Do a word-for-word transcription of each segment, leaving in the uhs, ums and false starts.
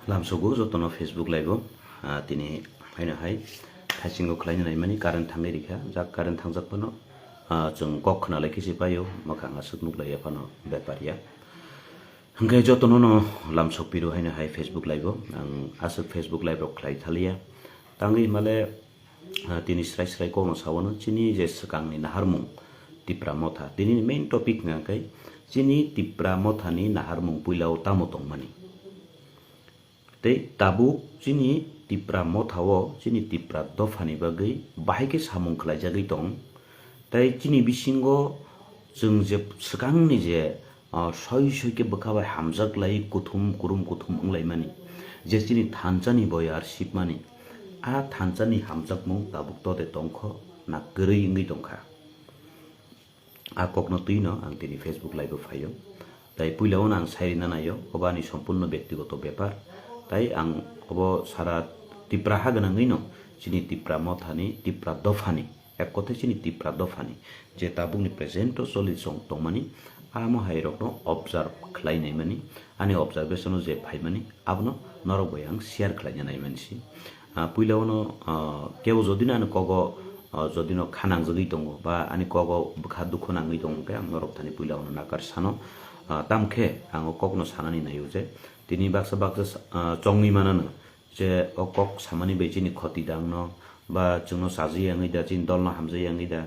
Lamsogo jotono Facebook live o, ah, tini haino hai thaisingo khlaina naimani current thangwi rikha, jak current thangjak phano, ah, chwng kok khna lai khe se paio, mwkhang aswk nuk laiya phano bepar ya. Hwnkhe jotono no lamsok piru haino hai Facebook live o, ang aswk Facebook live rok khlai thaliya. Tangwi himale, ah, tini srai srai kokno sawano chini je swkangni naharmung Tipra Motha. Tini ni main topic hwnkha khe chini Tipra Mothani naharmung puila o tamo tongmani. Tei tabuk chini Tipra Motha o chini Tipra dophani bagwi bahai khe samung khlaijagwi tong. Tei chini bisingo chwng je swkangni je, ah, soi soi khe bwkha bai hamjak lai kuthum kurum kuthum wnglaimani, je chini thansa ni boyar sipmani, a thansa ni hamjakmung tabuk to de tongkho na kwrwi wngwi tongkha. A kokno twino ang tini Facebook live o phaio. Tai puila o ang sairina naio, obo ani sompurno bektigoto bepar. Tai ang obo sara Tipra ha gwnangwino chini Tipra Mothani, Tipra dophani, ek kothai chini Tipra dophani je tabukni present o choli song tongmani, amo hai rokno observe khlai naimani, ani observation o je phaimani, abono norok bai ang share khlaina naimani si. Ah, puila ono, ah, kebo jodi no ani kogo, ah, jodi no kha nangjagwi tongo ba ani kogo bwkha dukhu nangwi tongo, hwnkhe ang norok thani puila ono nakar sano. Ah, tamkhe ang o kokno sanani naio je tini baksa baksa sa-, ah, chongwi manano je o kok samani bai chini khoti dangno ba chwngno chaji yangwi da, chini dolno hamjai yangwi da.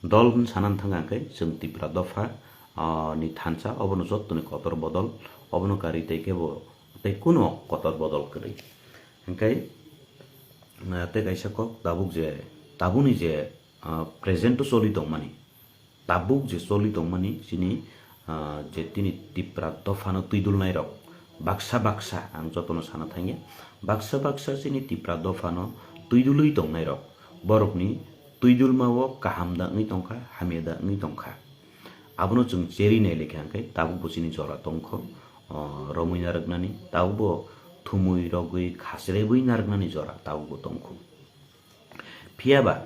Dol hwn sana thang khe chwng Tipra dopha, ah, ni thansa, obono jottoni kotor bodol, obono karwi tei kebo tei kuno kotor bodol kwrwi. Hwnkhe, ah, tei kaisa kok tabuk je, tabukni je, ah, present o choli tongmani, tabuk je choli tongmani chini, ah, je tini Tipra dophano twidulnairok baksa baksa ang jotono sana thangya, baksa baksa chini Tipra dophano twidulwi tongnairok borokni twidulma o kaham da wngwi tongkha, hamya da wngwi tongkha. Abono chwng cherwi nai lekha hwnkhe tabukbo chini jora tongkho, o, romwi narwknani, tabukbo thumwi rogwi khachrebwi narwknani jora tabukbo tongkho. Phiyaba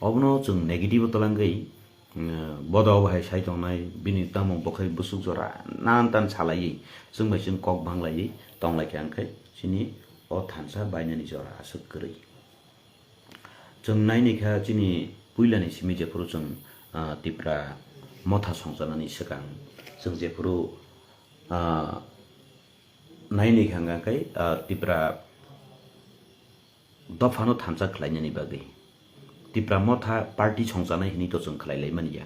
obono chwng negative o twlangwi, mm, boda obo hai sai tongnai, bini tamo bo khai bwswk jora nan tan salaiwi chwng bai chwng kok banglaiwi tonglaikha hwnkhe chini o thansa bainani jora aswk kwrwi. Chwng naini kha chini puilani simi jephuru chwng, ah, Tipra motha songchanani swkang chwng jephuru, ah, naini kha hwnkha khe, ah, Tipra dophano thansa khlainani bagwi. Tipra motha party songchanai hinwi to chwng khlai lai mani ya.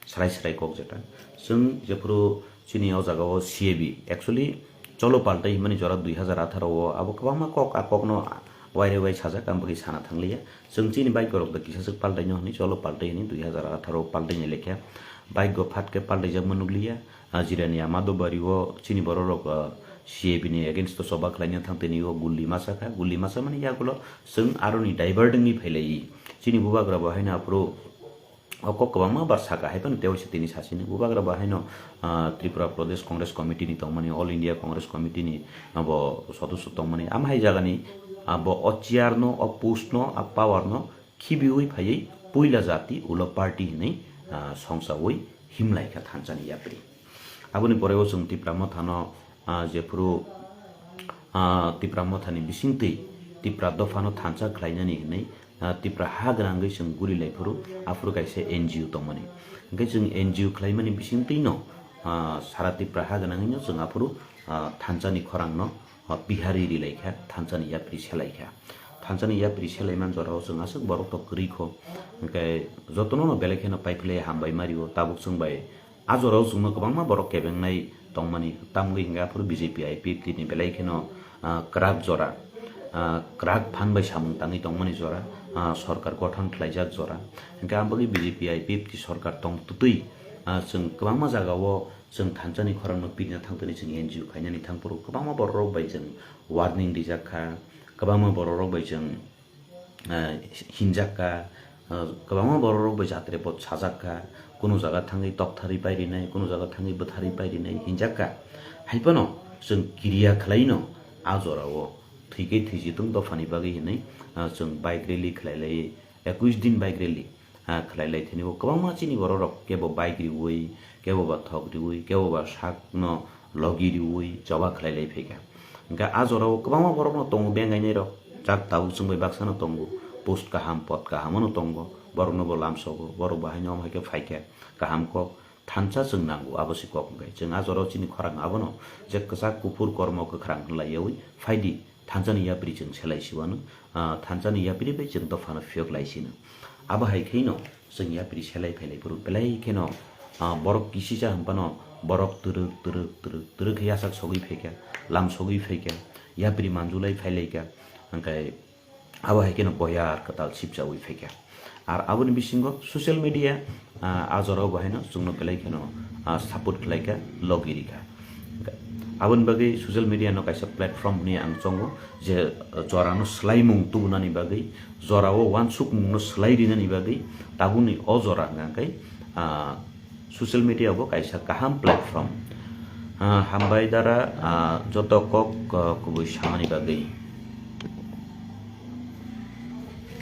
Srai srai kok jeta. Chwng jephuru chini o jaga o C A B, actually, cholo paltai himani jora dui hazar atharo o abo kwbangma kok, a kokno waire wai sajak, ang bagwi sana thangliya. Chwng chini bike rok da kisa swk paltai no hinwi cholo paltai hinwi dui hazar atharo paltai ni lekha. Bike go phat khe paltai jak ma nukliya. Ah, jirani ama do bari o chini borok rok, ah, C A B ni against o choba khlaina thang tini o gulli masa kha. Gulli masa mani yagulo chwng aroni divert wngwi phailai. Chini bubagra bo haino aphuru o kok kwbangma bar saka, hai phano tei waisa tini sasini bubagra bo haino, ah, Tripura Pradesh Congress Committee ni tongmani, All India Congress Committee ni abo sodosyo tongmani. Ama hai jagani, ah, bo o chair no, o post no, a power no khibiwi phaiwi puila jati ulo party hinwi, ah, songchawi himlaikha thansani yapri. Aboni pore o chwng Tipra mothano, ah, jephuru, ah, Tipra mothani bisingtwi Tipra dophano thansa khlainani hinwi, ah, Tipra ha gwnangwi chwng guri lai phuru, aphuru kaisa N G O tongmani. Hwnkhe chwng N G O khlaimani bisingtwino, ah, sara Tipra ha gwnangwino chwng aphuru, ah, thansani khorangno, ah, Bihari ri lai kha, thansani yapri se lai kha. Thansani yapri se lai man jorao chwng aswk borok to kwrwi kho. Hwnkhe jotono no belai kheno pai phlai hambai mario, tabuk chwng bai a jorao chwngno kwbangma borok kebengnai tongmani, tamgwi hwnkhe aphuru B J P I P F T ni belai kheno, ah, kwrak jora, ah, kwrak phan bai samung tangwi tongmani jora, ah, sorkar gothon khlaijak jora. Hwnkhe ang bagwi B J P I P F T sorkar tong twtwi, ah, chwng kwbangma jagao chwng thansani khorangno pirina thangtoni chwng N G O khainani thangphuru kwbangma bororok bai chwng warning rijak kha, kwbangma bororok bai chwng, ah, hinjak kha, ah, kwbangma bororok bai jatre pot sajak kha, kunu jaga thangwi toktharwi pairinai, kunu jaga thangwi bwtharwi pairinai hinjak kha. Hai phano chwng kiriya khlaino a jorao thwikhe thwijitung dophani bagwi hinwi, ah, chwng bike rally khlai lai, ekush din bike rally. Ah, khlai lai thani o kwbangma chini bororok kebo bike riwi, kebo ba thok riwi, kebo ba sakno logi riwi choba khlai lai phaikha. Hwnkhe a jorao kwbangma borokno tongo bengainairok, jak tabuk chwng bai baksano tongo, post kaham, pod kaham no tongo, borokno bo lamsogo, borok bo haino omo hai khe phaikha, kaham kok thansa chwng nango, abo se kok hwnkhe. Chwng a jorao chini khorang abono je kwchak kuphur kormo kwkhwrang hwnlaiyaui phaidi, thansani yapri chwng selai siwano, ah, thansani yapri bai chwng dophano phiyok lai sino. Abo hai khe no chwng yapri selai phailai phuru belai kheno, ah, borok kisisa hwnphano borok twrwk, twrwk, twrwk, twrwk khe yachak sogwi phaikha, lam sogwi phaikha, yapri manjulai phailaikha, hwnkhe abo hai kheno boyar kwtal sipchaui phaikha. Ar aboni bisingo social media, ah, a jorao bo haino chwngno belai kheno, ah, support khlaikha, logi rikha. Aboni bagwi social media no kaisa platform hwnwi ang chongo je, ah, jorano swlaimung tubunani bagwi, jorao uansukmungno swlai rinani bagwi tabukni o jora hwnkha khe, ah, social media bo kaisa kaham platform. Ah, hambai dara, ah, joto kok, ah, kubui samani bagwi.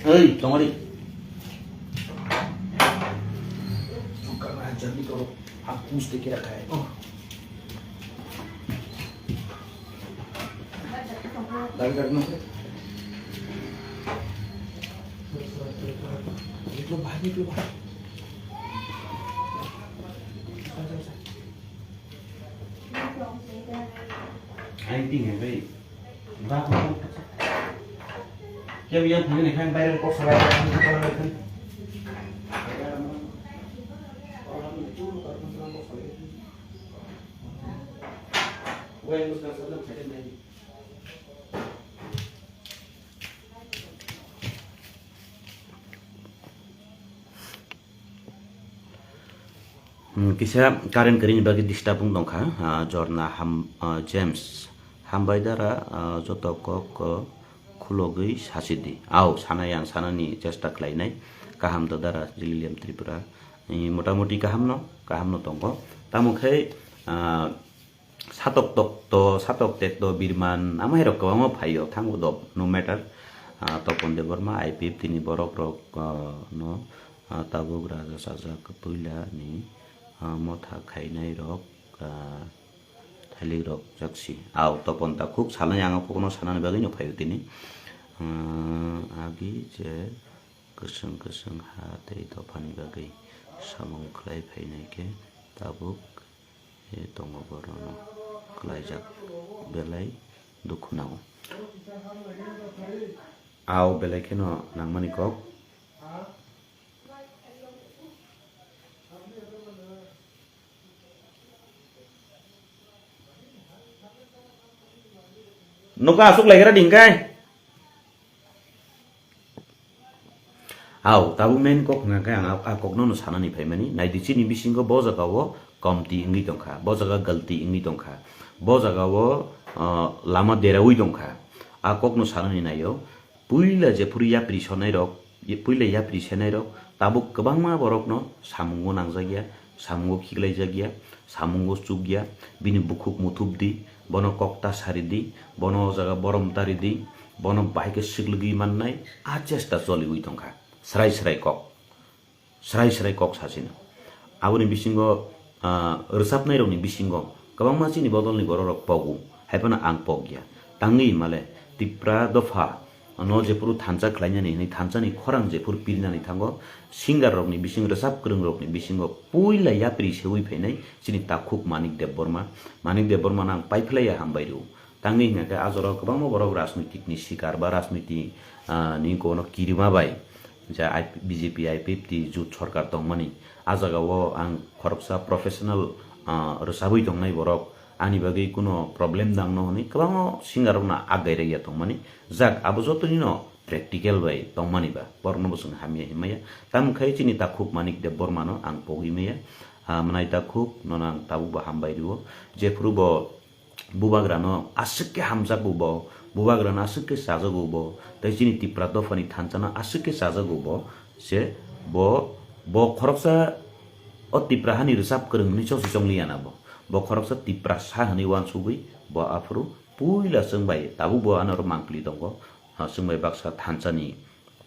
Oi, tongori. Aku mesti kira kaya. Oh. Dari, dari mana? Itu banyak lu, Pak. Aing ting hai bai. Ba ko. Kya biya thani ne khang bayar ko sarai. Wai ngus ka sadam khade nai. Hmm, kisa current kwrwini bagwi disturb wng tongkha, ah, Jorna Ham-, ah, James Hambai dara, ah, joto kok, ah, khulogwi sasi di. Au, sanai ang sanani chesta khlainai. Kaham da dara Jililiam Tripura. Ni motamoti kaham no, kaham no tongo. Tamo khe, ah, Satok tok to, satok tek to, birman, amai rok kwbangma phaio, thango dok, no matter. Ah, Topon Debbarma, I P F T ni borok rok, ah, no, ah, tabuk raja sajak puila ni, ah, motha khainai rok, ah, thailik rok jaksi. Au, Topon ta khuk salnai ang kokno sanani bagwi no phaio tini. Ah, agi je kwswng kwswng ha tei dophani bagwi samung khlai phainai khe tabuk. E tongo borokno kwlaijak belai dukhu nango. Au belai kheno nangmani kok. Nokha aswk laigra dingkai. Au, tabuk main kok hwnka khe ang a, a kokno no sanani phaimani. Naidi chini bisingo bo jaga o komti wngwi tongkha, bo jaga galti wngwi tongkha, bo jaga o, ah, lama deraui tongkha. A kokno sanani naio. Puila jephuru yapri sonai rok, ye-, puila yapri senai rok tabuk kwbangma borokno samungo nangjakya. Samungo khiklaijak ya, samungo chuk ya, bini bukhuk muthub di, bono kok ta sari di, bono o jaga borom tari di, bono bahai khe swklwgwi mannai, a chesta choliwi tongkha. Srai srai kok, srai srai kok sasino. Aboni bisingo, ah, rwchapnai rokni bisingo kwbangma chini bodolni borok rok pogu, hai phano ang pok ya. Tangwi male Tipra dopha no jephuru thansa khlainani hwnwi thansani khorang jephuru pirinani thango, singer rokni bising, rwchap kwrwng rokni bisingo puila yapri seui phainai chini takhuk Manik Debbarma. Manik Debbarma no ang paiphlaiya hambai rw. Tangwi hwnkha khe a jorao kwbangma borok rajnitik ni sikar ba rajniti, ah, ni kono kirima bai je I P, B J P I P F T jut sorkar tongmani. A jagao ang khoroksa professional, ah, rwchabwi tongnai borok, ani bagwi kuno problem nangno hwnwi kwbangma singer rokno agai rwya tongmani. Jak abo jotonino practical bai tongmani ba, borokno bo chwng hamya hinmaya. Tamo khai chini takhuk Manik Debbarma no ang pogwi maya. Ah, mwnai takhuk nono ang tabuk bo hambai rw-o. Jephuru bo bubagra no aswk khe hamjakgo bo, bubagra no aswk khe chajago bo, tei chini Tipra dophani thansa no aswk khe chajago bo, se bo, bo khoroksa o Tipra hani rwchap kwrwng hwnwi chongsi chongliya na bo. Bo khoroksa Tiprasa hwnwi uansugwi bo aphuru puila chwng bai tabuk bo ano oro mangpili tongo. Ha, chwng bai baksa thansa ni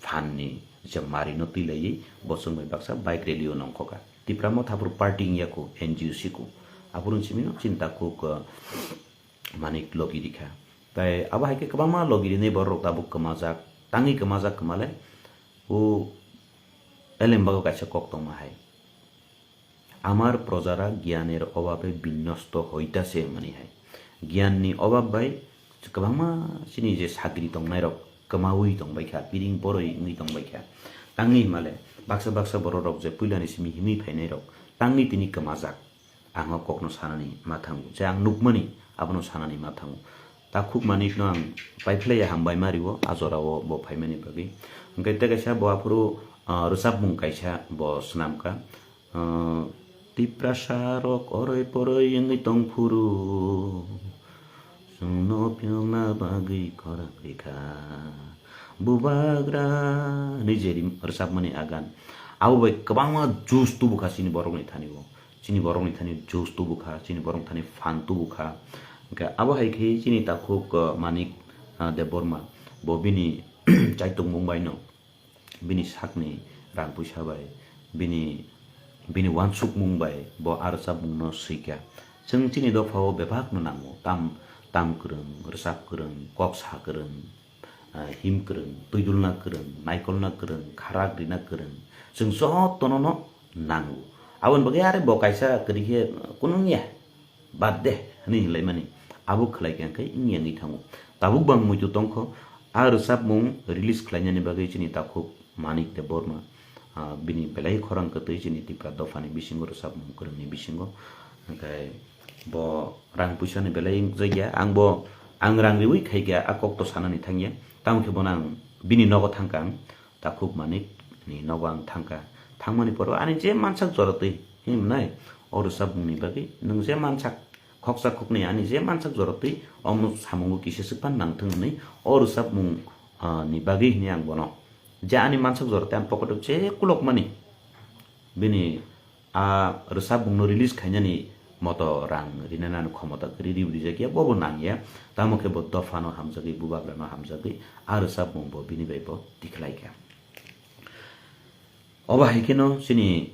phan ni je mari no twi laiwi bo chwng bai baksa bike rally o nongkhoka. Tipra Motha aphuru party wngya kho, N G O si kho. Aphuru chini no chinta kho, uh, Manik logi rikha. Tai abo hai khe kwbangma logi rinai borok rok tabuk kwmajak, tangwi kwmajak kwmale, o elembago kaisa kok tongma hai. Amar projara gyaner obabe binnosto hoitase hwnmani hai. Gyanni obab bai kwbangma chini je sagri tongnairok kwmaui tongbaikha, piring poroi wngwi tongbaikha. Tangwi himale baksa baksa bororok je puilani simi himwi phainairok tangwi tini kwmajak. Ang o kokno sanani ma thango, je ang nukmani abono sanani ma thango. Takhuk Manikno ang paiphlaiya hambai ma rio a jorao bo phaimani bagwi. Hwnkhe tei kaisa bo aphuru, ah, rwchapmung kaisa bo swnamkha. Ah, Tiprasa rok oroi poroi wngwi tongphuru, chwngno phiyokna bagwi khorang rikha. Bubagra ni je rim-, rwchapmani agan. Abo bai kwbangma juice tubukha chini borokni thani o. Chini borokni thani juice tubukha, chini borokni thani phan tubukha. Hwnkhe abo hai khe chini takhuk, ah, Manik, ah, Debbarma, bo bini chaitokmung bai no. Bini sakni rang puisa bai, bini, bini uansukmung bai bo a rwchapmungno swikha. Chwng chini dophao bebakno nango, tam, tam kwrwng, rwchap kwrwng, kok sa kwrwng, ah, him kwrwng, twidulna kwrwng, naikolna kwrwng, kharak rina kwrwng, chwng jotono no nango. Aboni bagwi are bo kaisa kwrwi khe kunu wngya. Bad de, hwnwi hinlaimani. Abo khlai khe hwnkhe wngya wngwi thango. Tabuk bo ang muitu tongkho, a rwchapmung release khlainani bagwi chini takhuk Manik Debbarma, ah, bini belai khorang kwtwi chini Tipra dophani bisingo rwchapmung kwrwngni bisingo. Hwnkhe bo rang puisani belai wngjakya. Ang bo, ang rang riui khaikha, a kokto sanani thangya. Tamo khe bono ang bini nogo thangkha ang. Takhuk Manik ni nogo ang thangkha. Thangmani poro ani je mansak jora twi himnai, o rwchapmungni bagwi nwng je mansak, khoksa khoknwi ani je mansak jora twi omo samungo kisa swk phan nangthwng hwnwi o rwchapmung, ah, ni bagwi hwnwi ang bono je ani mansak jora twi ang pocket o je kulokmani bini a rwchapmungno release khainani moto rang rinani khomota kwrwi rijakya, bobo nangya. Tamo khe bo dophano hamjagwi, bubagrano hamjagwi a rwchapmung bo bini bai bo tikhlaikha. Obo hai kheno chini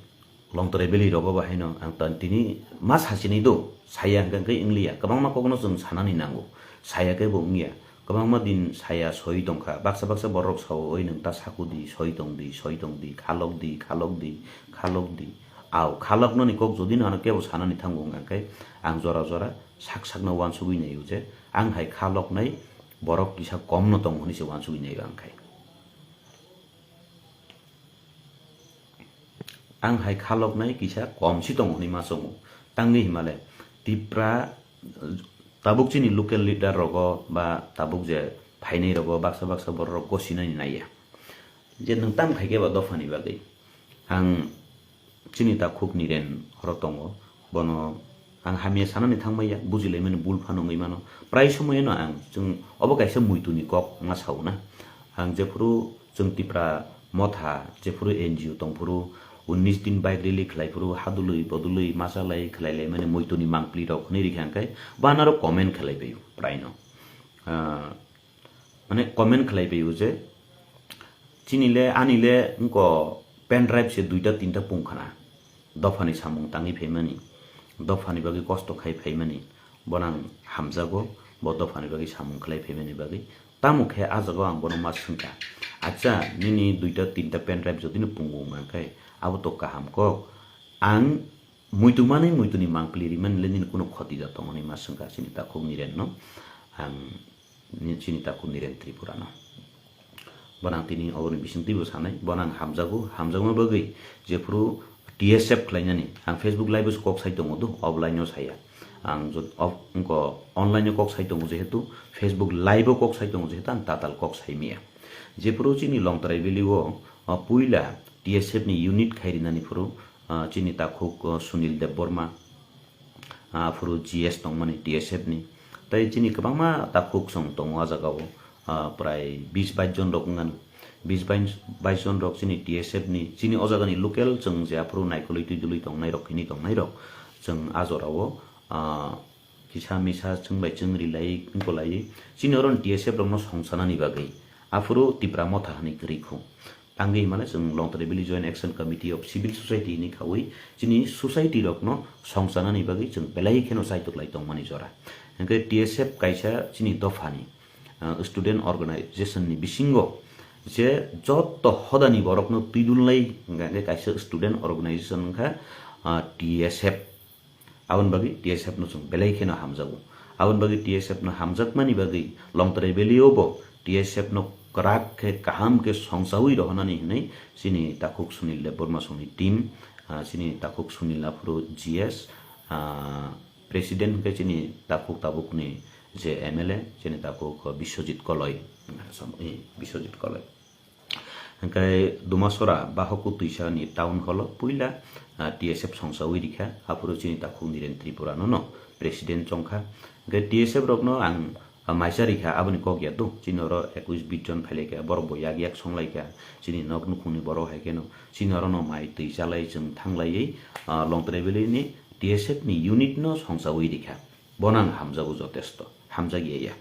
Longtrai Valley rogo bo haino ang tan tini ma sachinwi do, saya hwnkhe wngliya, kwbangma kokno chwng sanani nango, saya khe bo wngya. Kwbangma din saya soi tongkha, baksa baksa borok sao, "Oi, nwng ta sakudi, soi tongdi, soi tongdi, khalokdi, khalokdi, khalokdi." Au, khaloknani kok jodi no ano kebo sanani thango wngkha khe, ang jora jora sak sakno uansugwi naio je, ang hai khaloknai borok kisa komno tongo hwnwi se uansugwi naio ang khai. Ang hai khaloknai kisa komsi tongo hwnwi ma chongo. Tangwi himale Tipra, tabuk chini local leader rogo ba tabuk je phainai rogo baksa baksa borok rok gosinani naiya. Je nwng tam khai khe ba dophani bagwi. Ang chini takhuk Niren horo tongo, bono ang hamya sanani thangmaya, bujilaimani bul phano wngwi mano. Prai somoyeno ang chwng obo kaisa muituni kok ma sao na. Ang jephuru chwng Tipra Motha, jephuru N G O tongphuru, unnish din bike rally khlaiphuru, hadului bodului machalai khlailaimani muituni mangpli rok hwnwi rikha hwnkhe, banaro comment khlaipaio praino. Ah, mane comment khlaipaio je, chini le, ani le wngko pen drive se duita tinta pungkhana. Dophani samung tangwi phaimani, dophani bagwi kosto khai phaimani, bono ang hamjago, bo dophani bagwi samung khlai phaimani bagwi. Tamo khe a jagao ang bono ma swngkha, "Acha, nini duita tinta pen drive jodi no pungo wngkha khe, abo to kaham kok. Ang muitu manwi muituni mangpili rimani le nini kuno khoti da tong?" hwnwi ma swngkha chini takhuk Nirenno. Ang ni-, chini takhuk Niren Tripura no. Bono ang tini oboni bisingtwi bo sanai, bono ang hamjago, hamjakma bagwi jephuru T S F khlainani, ang Facebook live o kok sai tongo do, offline o saya. Ang jot-, off-, wngko online o kok sai tongo jehetu, Facebook live o kok sai tongo jehetu, ang tatal kok sai miya. Jephuru chini Longtrai Valley o, o puila T S F ni unit khai rinani phuru, ah, chini takhuk, oh, Sunil Debbarma, ah, aphuru G S tongmani T S F ni. Tai chini kwbangma takhuk chwng tongo ah jagao, ah, prai bis bais jon rok wngano. Bis bais, bais jon rok chini T S F ni, chini o jagani local chwng je aphuru naikolwi twi dului tongnai rok, hini tongnai rok, chwng ah jorao, ah, kisa misa chwng bai chwng rilai wngkolai. Chini oro T S F rokno songsanani bagwi aphuru Tipra Motha hwnwi kwrwi khu. Tangwi himale chwng Longtrai Valley Joint Action Committee of Civil Society hinwi khaui chini society rokno songchanani bagwi chwng belai kheno chaitok lai tongmani jora. Hwnkhe T S F kaisa chini dophani, ah, student organization ni bisingo je jotto hodani borokno twidulnai hwnkhe kaisa student organization wngkha, ah, T S F. Aboni bagwi T S F no chwng belai kheno hamjago. Aboni bagwi T S F no hamjakmani bagwi Longtrai Valley o bo T S F no kwrak khe kaham khe songchawi rohornani hwnwi chini takhuk Sunil Debbarma songni team, ah, chini takhuk Sunil aphuru G S, ah, president hwnkhe chini takhuk tabukni je M L A chini takhuk Biswajit Koloi, eh, Biswajit Koloi. Hwnkhe Dumasora Bahoku Twisani town hall o puila, ah, T S F songchawi rikha, aphuru chini takhuk Niren Tripura no no president chongkha. Hwnkhe T S F rokno ang, ah, maisa rikha, aboni kok ya do. Chini oro ekwis bis jon phailaikha, borok bo yak yak songlaikha. Chini nok nukhungni borok hai kheno chini oro no mai twi chalai chwng thanglaiwi, ah, Longtrai Valley ni T S F ni unit no songchawi rikha. Bono ang hamjago jotesto, hamjak ya ya.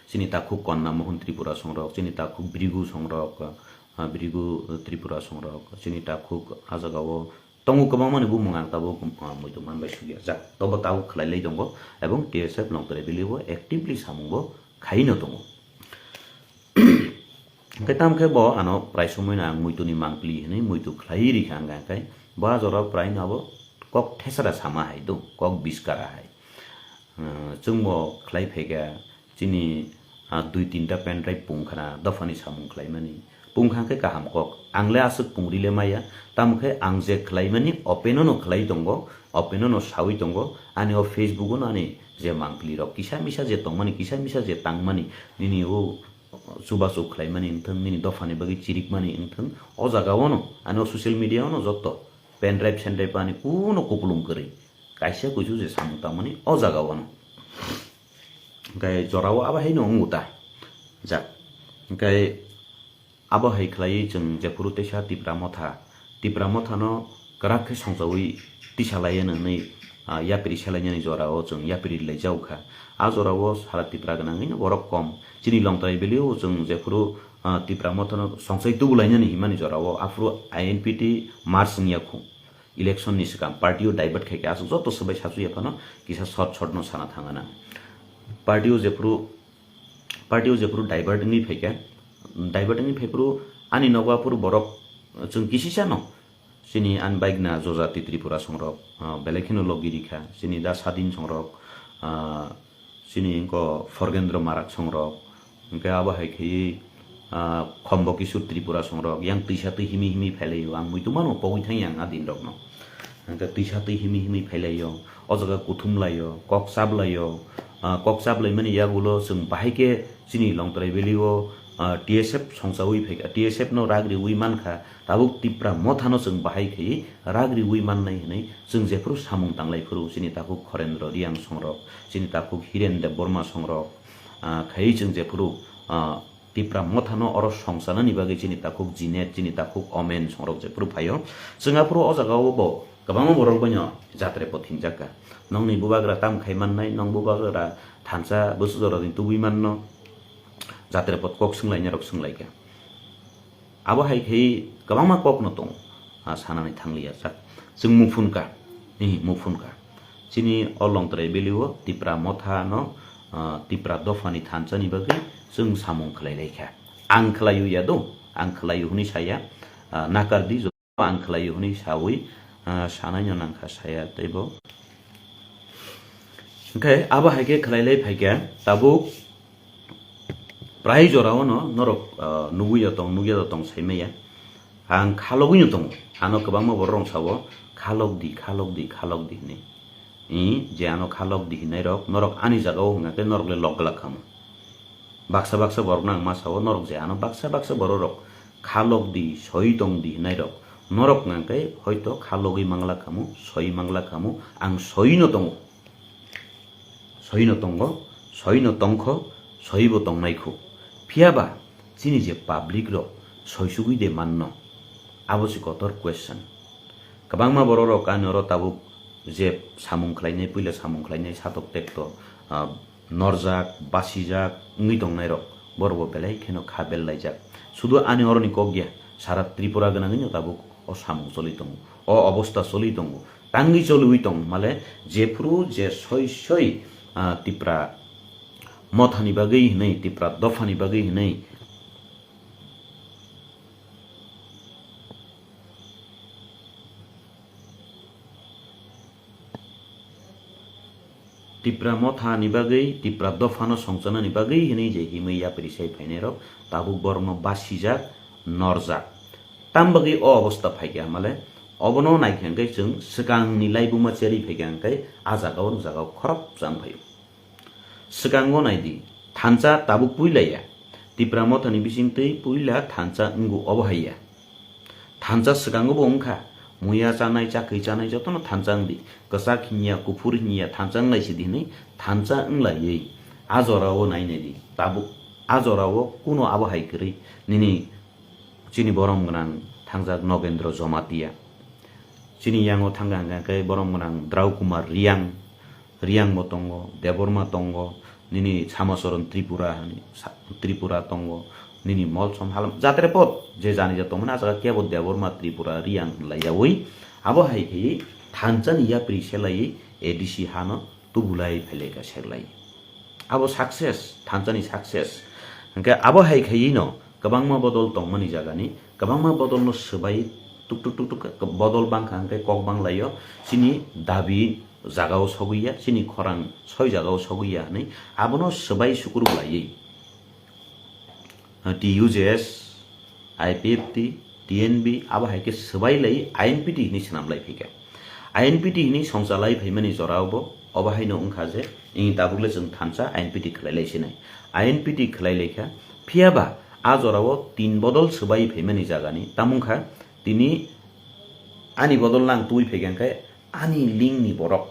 Chini takhuk Konna Mohon Tripura songrok, chini takhuk Brigu songrok, ah, Brigu Tripura songrok, chini takhuk ah jagao tongo kwbangmani bumung ang tabuk, ah, muitu manbai sugya jak. Tobo tabuk khlailai tongo, ebong T S F Longtrai Valley o actively samung bo khaino tongo. Hwnkhe tamo khe bo ano prai somoino ang muituni mangpili hwnwi muitu khlaiwi rikha, hwnkhe bo a jorao praino abo kok thesara sama hai do, kok biskara hai. Ah, chwngbo khlai phaikha chini, ah, dui tinta pendrive pungkhana dophani samung khlaimani. Pungkha khe kaham kok. Ang le aswk pungri le maya. Tamo khe ang je khlaimani open no khlai tongo, open no sawi tongo. Ani o Facebook no ani je mangpili rok kisa misa je tongmani, kisa misa je tangmani, nini o chubachu khlaimani wngthang, nini dophani bagwi chirikmani wngthang, o jaga o no ani o social media o no jotto pendrive sendrive ani kuno kupulung kwrwi. Kaisa kuisu je samung tangmani o jaga o no. Hwnkhe jorao abo haino wngo ta. Jak. Hwnkhe abo hai khlaiwi chwng jephuru teisa Tipra Motha, Tipra Mothano kwrak khe songchawi tisa lai hwnwi, ah, yapri selainani jorao chwng yapri lai jago kha. A jorao sara Tipra gwnangwino borok kom. Chini Longtrai Valley o chwng jephuru, ah, Tipra Mothano songchai tubu lainani himani jorao aphuru I N P T march wngya khu. Election ni swkang party o divert khai khe aswk joto swbai sachu ya phano kisa short short no sana thangana. Party o jephuru, party o jephuru divert wngwi phaikha, divert wngwi phaiphuru ani nogo aphuru borok chwng kisisa no chini ani bike na Jojati Tripura songrok, ah, belai kheno logi rikha, chini da Sadin songrok, ah, chini wngkha Forgendro Marak songrok, hwnkhe abo hai khaiwi, ah, Khombo Kishore Tripura songrok yang twisa twi himi himi phailaio, ang muitu mano pogwi thangya ang a din rokno. Hwnkhe twisa twi himi himi phailaio, o jaga kuthum laio, kok chap laio, ah, kok chap laimani yagulo chwng bahai khe chini Longtrai Valley o, ah, T S F songchawi phaikha, T S F no rak riwi mankha, tabuk Tipra Mothano chwng bahai khaiwi rak riwi mannai hwnwi chwng jephuru samung tanglai phuru chini takhuk Khorendro Riang songrok, chini takhuk Hiren Debbarma songrok, ah, khai chwng jephuru, ah, Tipra Mothano oro songchanani bagwi chini takhuk Jinet, chini takhuk Omen songrok jephuru phaio. Chwng aphuru o jaga o bo kwbangma borok boino jatre pot hingjak kha. Nongni bubagra tam khai mannai, nong bubagra thansa bwswk jorani tubui manno, jatre pot kok swnglainai rok swnglaikha. Abo hai khe kwbangma kokno tongo, ah, sanani thangliya sak. Chwng muphun kha, eh, muphun kha. Chini o Longtrai Valley o Tipra Motha no, ah, Tipra dophani thansa ni bagwi chwng samung khlai lai kha. Ang khlai ya do, ang khlai hwnwi saya, ah, nakar di, ang khlai hwnwi sawi, ah, sanai no nang kha saya tei bo. Hwnkhe abo hai khe khlai lai phai kha, tabuk prai jora o no norok, ah, nugwi ya tong, nugya da tong sai maya. Ang khalogwi no tongo. Ano kwbangma borok rok sao, "Khalok di, khalok di, khalok di," hinwi. I, je ano khalok di hinai rok, norok ani jaga o hwnga khe norok le lok glak khamu. Baksa baksa borok no ang ma sao, norok je ano baksa baksa borok rok khalok di, soi tong di hinai rok, norok hwnga khe hoito khalogwi mangla khamu, soi mangla khamu, ang soi no tongo. Soi no tongo, soi no tongkho, soi bo tongnai khu. Phiya ba chini je public rok soi sugwi de manno? Abo se kotor question. Kwbangma borok rok ani oro tabuk je samung khlainai, puila samung khlainai satok tekto, ah, norjak, basijak wngwi tongnai rok, borok bo belai kheno kha bellaijak. Sudu ani oroni kok ya, sara Tripura gwnangwino tabuk o samung choli tongo, o obosta choli tongo. Tangwi choliwi tong male jephuru je soi soi ah, Tipra mothani bagwi hwnwi, Tipra dophani bagwi hwnwi, Tipra mothani bagwi, Tipra dophano songchanani bagwi hwnwi je himwi yapri sai phainairok tabuk borokno basijak, norjak. Tam bagwi o obostha phaikha hwnmale, obono naikha hwnkhe chwng swkangni laibuma cherwi phaikha hwnkhe a jagao, jagao khorok chang phaio. Swkango naidi, thansa tabuk puilaiya. Tipra mothani bisingtwi puila thansa wngo obo haiya. Thansa swkango bo wngkha, muya chanai, chakwi chanai jotono thansa wngdi. Kwchak hinya, kuphur hinya thansa wnglaisidi hwnwi thansa wnglaiywi a jorao nai naidi. Tabuk a jorao kuno abo hai kwrwi nini chini borom gwnang thangjak Nogendro Jomatia. Chini yango thangkha hwnkha khe borom gwnang Drau Kumar Riang, Riang bo tongo, Debbarma tongo, nini Samacharan Tripura hani Sa-, Tripura tongo, nini Molsom halam jatre pot je jani ja tongmani a jaga kebo Debbarma Tripura Riang hinlaiyawi abo hai khe thansa ni yapri selaiwi A D C hano tubulai phailai kha serlai. Abo success, thansani success. Hwnkhe abo hai khaiwi no kwbangma bodol tongmani jagani, kwbangma bodolno swbai tuk tuk tuk tuk khe bodol bangkha hwnkhe kok banglaio, chini dabi jagao sogwi ya, chini khorang soi jagao sogwi ya hwnwi abono swbai sukur bwlaiwi. T U J S, I P F T, T N B, abo hai khe swbai lai I N P T hinwi swnam lai phi kha. I N P T hinwi songcha lai phaimani jora obo, obo haino wngkha je, ini tabuk le chwng thansa I N P T khlai lai sinai. I N P T khlai lai kha, phiya ba a jora o tin bodol swbai phaimani jagani, tamo wngkha tini ani bodol nang twi phai kha hwnkhe ani lingni borok,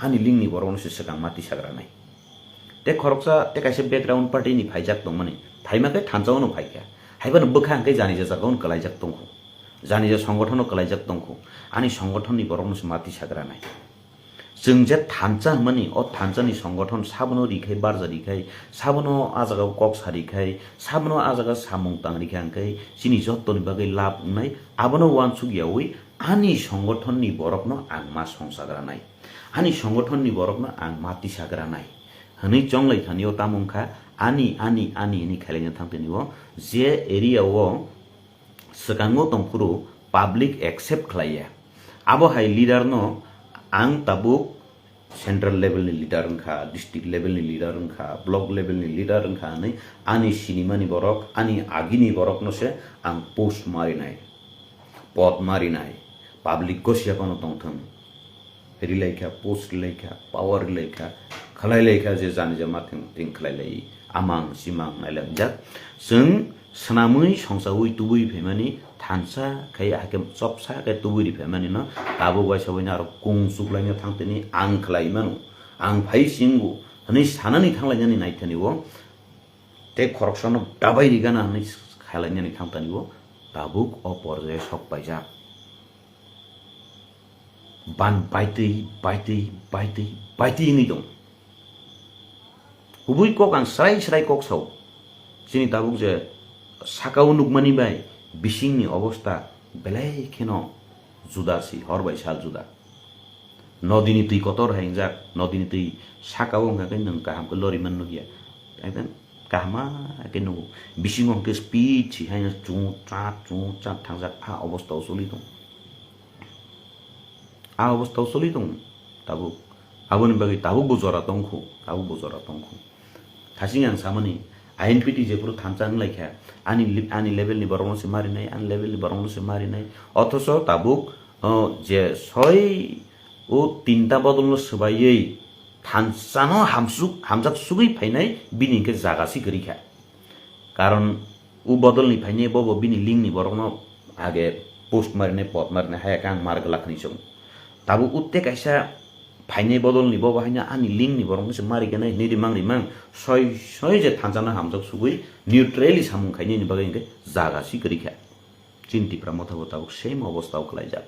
ani lingni borokno se swkang ma tisagranai. Tei khoroksa tei kaisa background party ni phaijak tongmani, phaima khe thansa-o no phai kha. Haiphano bwkha hwnkhe janija jagao no kwlaijak tongkhu. Janija songothono kwlaijak tongkhu. Ani songothonni borokno se ma tisagranai. Chwng je thansa hwnmani, o thansa ni songothon sabono rikhai, barja rikhai, sabono a jagao kok sa rikhai, sabono a jaga samung tang rikha hwnkhe chini jottoni bagwi lab wngnai, abono uansuk yaui ani songothonni borokno ang ma songsagranai. Ani songothonni borokno ang ma tisagranai. Hwnwi chonglai thani o tamo wngkha ani, ani, ani, ani khailaina thang tini o je area o swkango tongphuru public accept khlaiya. Abo hai leader no ang tabuk central level ni leader wngkha, district level ni leader wngkha, block level ni leader wngkha hwnwi ani sinimani borok, ani agini borokno se ang post marinai, pod marinai, public gosia phano tongthwng. Rilaikha, post rilaikha, power rilaikha, khlailaikha je jani jama thing thing khlailai, amang simang nailangjak. Chwng swnamwi songchaui tubui phaimani thansa khai hakhe chopsa khe tubui ri phaimani no tabuk waisa waino aro kung chuklaina thangtini ang khlai mano, ang phai singo hwnwi sanani thanglainani naithani o tei khoroksano dabai rigana hwnwi khailainani thangtani o tabuk o porjai sok paijak. Ban baitwi, baitwi, baitwi, baitwi wngwi tong. Kubui kok ang srai srai kok sao. Chini tabuk je sakao nukmani bai bisingni obostha belai kheno juda si, hor bai sal juda. Nodini twi kotor hai wngjak, nodini twi sakao wngkha khe nwng kaham khe loriman nukya. Ekdom kahama khe nugo. Bisingo hwnkhe speed si haino chung cha, chung cha thangjak, a obostha o choli tong. A obostha o choli tong tabuk. Aboni bagwi tabuk bo jora tongkhu, tabuk bo jora tongkhu. Thasing ang samani, I N P T jephuru thansa wnglaikha, ani li-, ani level ni borokno se marinai, ani level ni borokno se marinai. Othoso tabuk, o, je soi o tinta bodolno swbaiwi thansano hamsuk, hamjak sugwi phainai, bini hwnkhe jaga si kwrwikha. Karon o bodolni phainai bobo bini lingni borokno age post marinai, pod marinai, hai khe ang mar glak hinwi chong. Tabuk o tei kaisa phainai bodolni bobo haino ani lingni borokno se ma riganai hinwi rimang rimang soi soi je thansano hamjak sugwi neutrally samung khainani bagwi hwnkhe jaga si kwrwikha. Chini Tipra Motha bo tabuk same obostha o kwlaijak.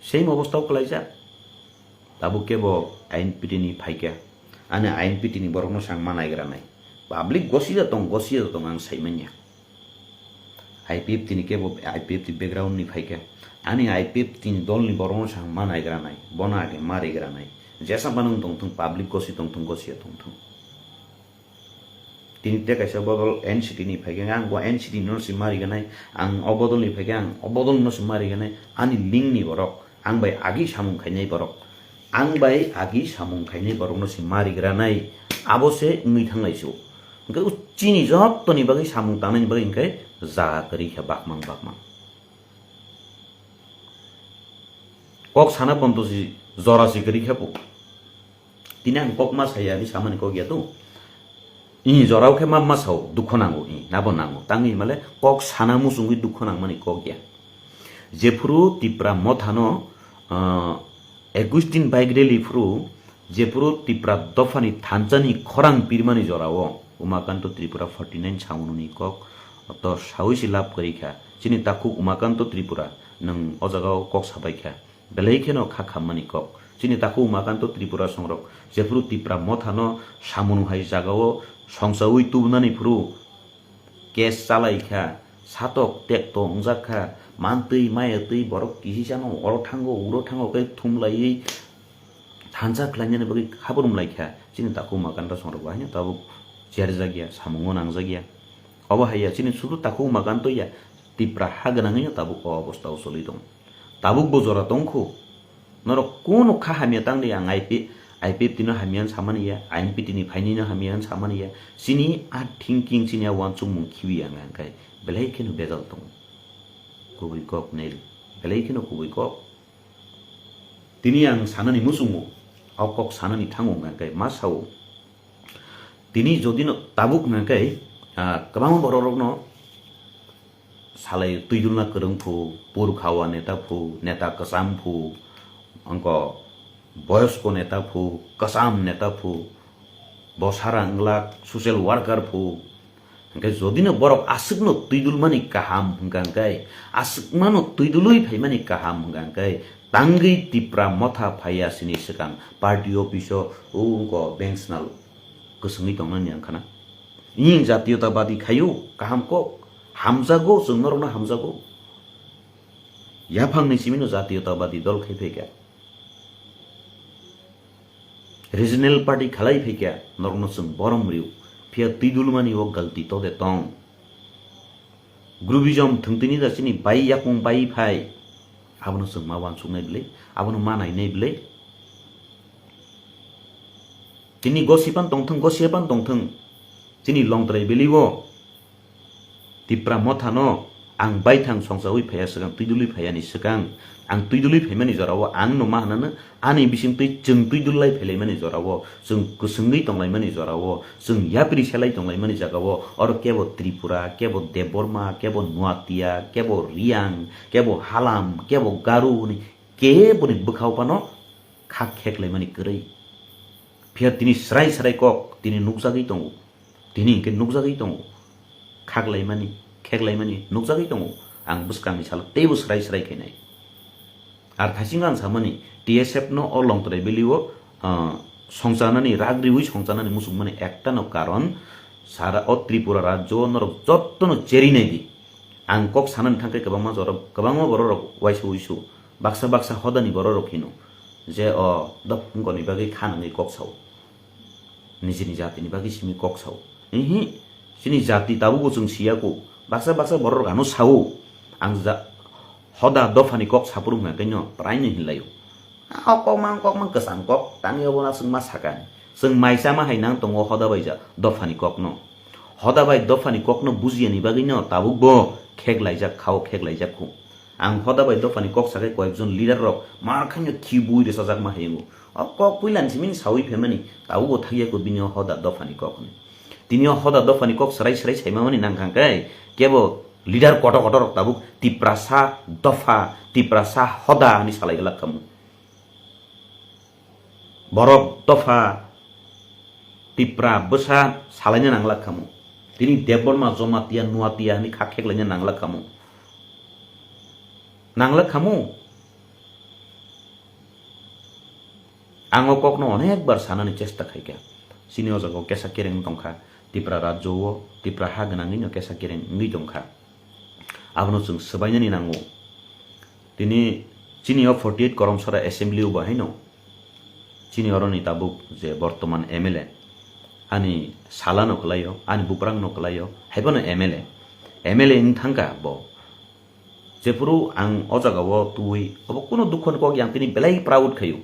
Same obostha o kwlaijak. Tabuk kebo I N P T ni phaikha. Ani I N P T ni borokno se ang ma naigranai. Public gosida tong, gosida tong ang saimanya. I P F T ni kebo I P F T background ni phaikha. Ani I P F T ni dol ni borokno se ang ma naigranai. Bono age ma rigranai. Jesa mano wng tongthung, public gosi tongthung, gosi ya tongthung. Tini te kaisa bodol N C T ni phaikhe ang bo N C T no si mariganai, ang o bodol ni phaikhe ang o bodol no si mariganai, ani link ni borok, ang bai agi samung khainai borok, ang bai agi samung khainai borok no si marigranai, abo se wngwi thanglai su. Hwnkhe chini jottoni bagwi samung tangnani bagwi hwnkhe jaga kwrwi kha bakmang bakmang. Kok sana bonto si jora si kwrwi khe bo. Tini ang kok ma saya hinwi samani kok ya to. I jorao khe ma ma sao dukho nango i nabo nango. Tangwi male kok sana muchungwi dukho nangmani kok ya. Jephuru Tipra mothano, ah, ekwis din bike rally phuru jephuru Tipra dophani thansani khorang pirmani jorao Umakanto Tripura forty nine saunoni kok to saui si lab kwrwi kha. Chini takhuk Umakanto Tripura nwng o jagao kok sabai kha. Belai kheno kha khammani kok. Chini takhuk Umakanto Tripura songrok jephuru Tipra mothano samunung hai jagao songsaui tubunani phuru case chalai kha, satok tekto wngjak kha, mantwi mayatwi borok kisisano oro thango, uro thango khe thumlaiwi thansa khlainani bagwi khabrumlai kha. Chini takhuk Umakanto songrok bo haino tabuk cherjakya, samungo nangjakya. Obo hai ya, chini sudu takhuk Umakanto ya, Tipra ha gwnangwino tabuk o obostao choli tongo. Tabuk bo jora tongkhu. Norok kunu kha hamya tangdi ang I P, I P F T no hamya hwn samani ya, I N P T ni phaini no hamya hwn samani ya. Chini a thinking, chini a uansukmung khibi ang hwnkhe belai kheno bejal tongo. Kubui kok nil, belai kheno kubui kok. Tini ang sanani muchungo, o kok sanani thango hwnkhe ma sao. Tini jodi no tabuk hwnkhe, ah, kwbangma borok rokno salai twidulna kwrwng phu, purkhawa neta phu, neta kwcham phu, angko boyosko neta phu, kwcham neta phu, bosara wnglak social worker phu. Hwnkhe jodi no borok aswkno twidulmani kaham hwnkha hwnkhe, aswkmano twidulwi phaimani kaham hwnkha hwnkhe, tangwi Tipra motha phaiya sini swkang party office o ungko bank swnal kwswngwi tongnani ang khana. Iyeng jatiyotawadi khaio, kaham kok, hamjago, chwng norokno hamjago. Yaphangni simino jatiyotawadi dol khai phaikha. Regional party khalai phaikha, norokno chwng borom rw, phiya twidulmani o galti tode tong. Groupism thwngtwini da chini bai yakung bai phai, abono chwng ma uansuknai bwle, abono ma nainai bwle. Tini gosipan tongthwng, gosiyapan tongthwng, chini Longtrai Valley o Tipra mothano ang baithang songchaui phaiya swkang, twidulwi phaiyani swkang, ang twidulwi phaimani jorao ang no ma hwnano, ani bisingtwi chwng twidul lai phailaimani jorao, chwng kwswngwi tonglaimani jorao, chwng yapri selai tonglaimani jagao, oro kebo Tripura, kebo Debbarma, kebo Nuatia, kebo Riang, kebo Halam, kebo Garu hwnwi keboni bwkhao phano kha kheklaimani kwrwi. Phiya tini srai srai kok tini nukjagwi tongo. Tini hwnkhe nukjagwi tongo. Khaklaimani, kheklaimani nukjagwi tongo. Ang bwskangni salo teibo srai srai khainai. Ar thaisingo ang samani, T S F no o Longtrai Valley o, ah, songchanani, rak riwi songchanani muchungmani ektano karon sara o Tripura rajyo o norok jottono cherinai di. Ang kok sanani thangkhe kwbangma jora, kwbangma bororok uaisa uisu, baksa baksa hodani bororok hino je o dopungkoni bagwi kha nangwi kok sao, nijini jatini bagwi simi kok sao. Ihi, chini jati tabugo chwng siya kho, baksa baksa bororok ano sao. Ang ja-, hoda dophani kok saphuru hwnkha khe no praino hinlaio. A, o kok mang, kok mang kwcham kok, tangwi obo na chwng ma sakani. Chwng mai chama hai nang tongo hoda bai ja dophani kokno. Hoda bai dophani kokno bujiyani bagwino tabuk bo khek laijak, khao khek laijak khu. Ang hoda bai dophani kok sakai koyekjon leader rok mar khaino khibui rwchajak ma hai wngo. O kok puilani simi saui phaimani, tabuk bo thakya khu bini o hoda dophani kok hwnwi. Tini o hoda dophani kok swrai swrai saimamani nang kha khe kebo leader kotor kotor rok tabuk Tiprasa dopha, Tiprasa hoda hwnwi salai glak khamu. Borok dopha Tipra bwsa salaina nanglak khamu. Tini Debbarma Jomatia Nuatia hwnwi kha kheklaina nanglak khamu. Nanglak khamu. Ang o kokno onek bar sanani chesta khaikha. Chini o jaga o kesa kereng tongkha. Tipra rajyo o, Tipra ha gwnangwi no kesa kereng wngwi tongkha. Abono chwng swbainani nango. Tini chini o forty eight Koromsora assembly o bo haino Chini oroni tabuk je bortoman M L A, ani salano kwlaio, ani buprangno kwlaio, haiphano M L A, M L A wng thangkha bo. Jephuru ang o jagao tubui obo kuno dukhoni kok yang tini belai proud khaio.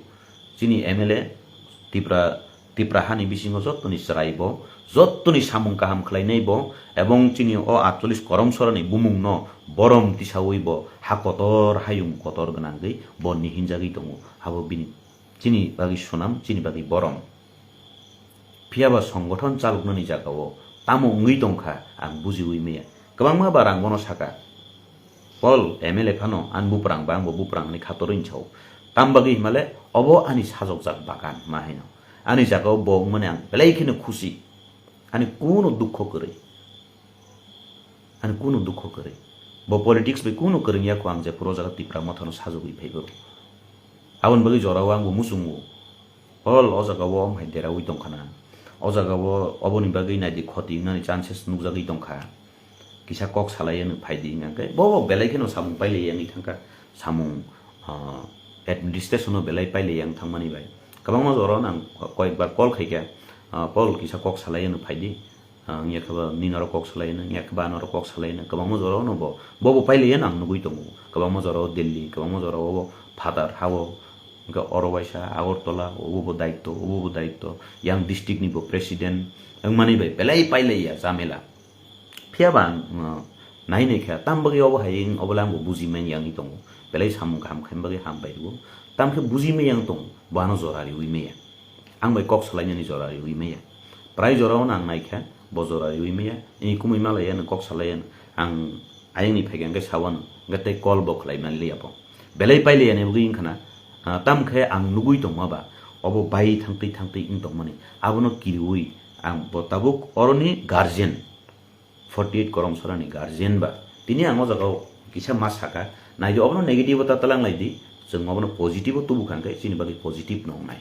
Chini M L A Tipra, Tipra hani bisingo jottoni chwrai bo, jottoni samung kaham khlainai bo, ebong chini o atchollis koromsorani bumungno borom tisaui bo ha kotor hayung kotor gwnangwi bo nihinjagwi tongo. Abo bini, chini bagwi sunam, chini bagwi borom. Phiya ba songgothon chaloknani jagao tamo wngwi tongkha ang bujiui maya. Kwbangma ba rang bono saka, Paul M L A phano ani buprang ba angbo buprang hwnwi khatorwi sao. Tam bagwi himale obo ani sajokjak bagan ma haino. Ani jagao bo wngmani ang belai kheno khusi. Ani kuno dukho kwrwi. Ani kuno dukho kwrwi. Bo politics bai kuno kwrwng ya kho ang jephuru o jaga Tipra Mothano sajogwi phaibo. Aboni bagwi jorao angbo muchungo. Paul o jagao wng hai deraui tongkhana. O jagao oboni bagwi naidi khoti wngnani chances nukjagwi tongkha. Kisa kok salai ano phaidi hwnka khe bo bo belai kheno samung pailai yang thangkha. Samung, ah, administration o belai pailai yang thangmani bai. Kwbangma jora nang koyekbar call khaikha, ah, Paul kisa kok salai ano phaidi. Ah, wngya khe ba nini norok kok salai hwno, wngya khe ba norok kok salai hwno, kwbangma jora o no bo, bo bo pailai ya nang nugui tongo, kwbangma jora o Delhi, kwbangma jora o bo phatar ha o, wngkha oro waisa Agartala, obo bo daitto, obo bo daitto, yang district ni bo president, wngmani bai belai pailai ya jamela. Phiya ba ang, uh, nai nai kha, tam bagwi obo hai wng, obo le ang bo buji man yang tongo, belai samung kaham khaima bagwi ham bai rwo, tam khe buji man yang tongo, bo ano jora riui maya. Ang bai kok salainani jora riui maya. Prai jora o nang nai kha, bo jora riui maya. Ini kumui malai ano kok salai ano. Ang ayang ni phai khe sao ano. Hwnkhe tei call bo khlai man liya bo. Belai pailai ani bagwi wngkha na. Ah, tam khe ang nugui tongma ba. Obo bai thangtwi thangtwi wng tongmani. Abono kiriui ang bo tabuk oroni guardian. Forty eight koromsorani guardian ba. Tini ang o jagao kisa ma saka, naidi obono negative o ta talang laidi, chwng obono positive o tubu kha hwnkhe chini bagwi positive no wngnai.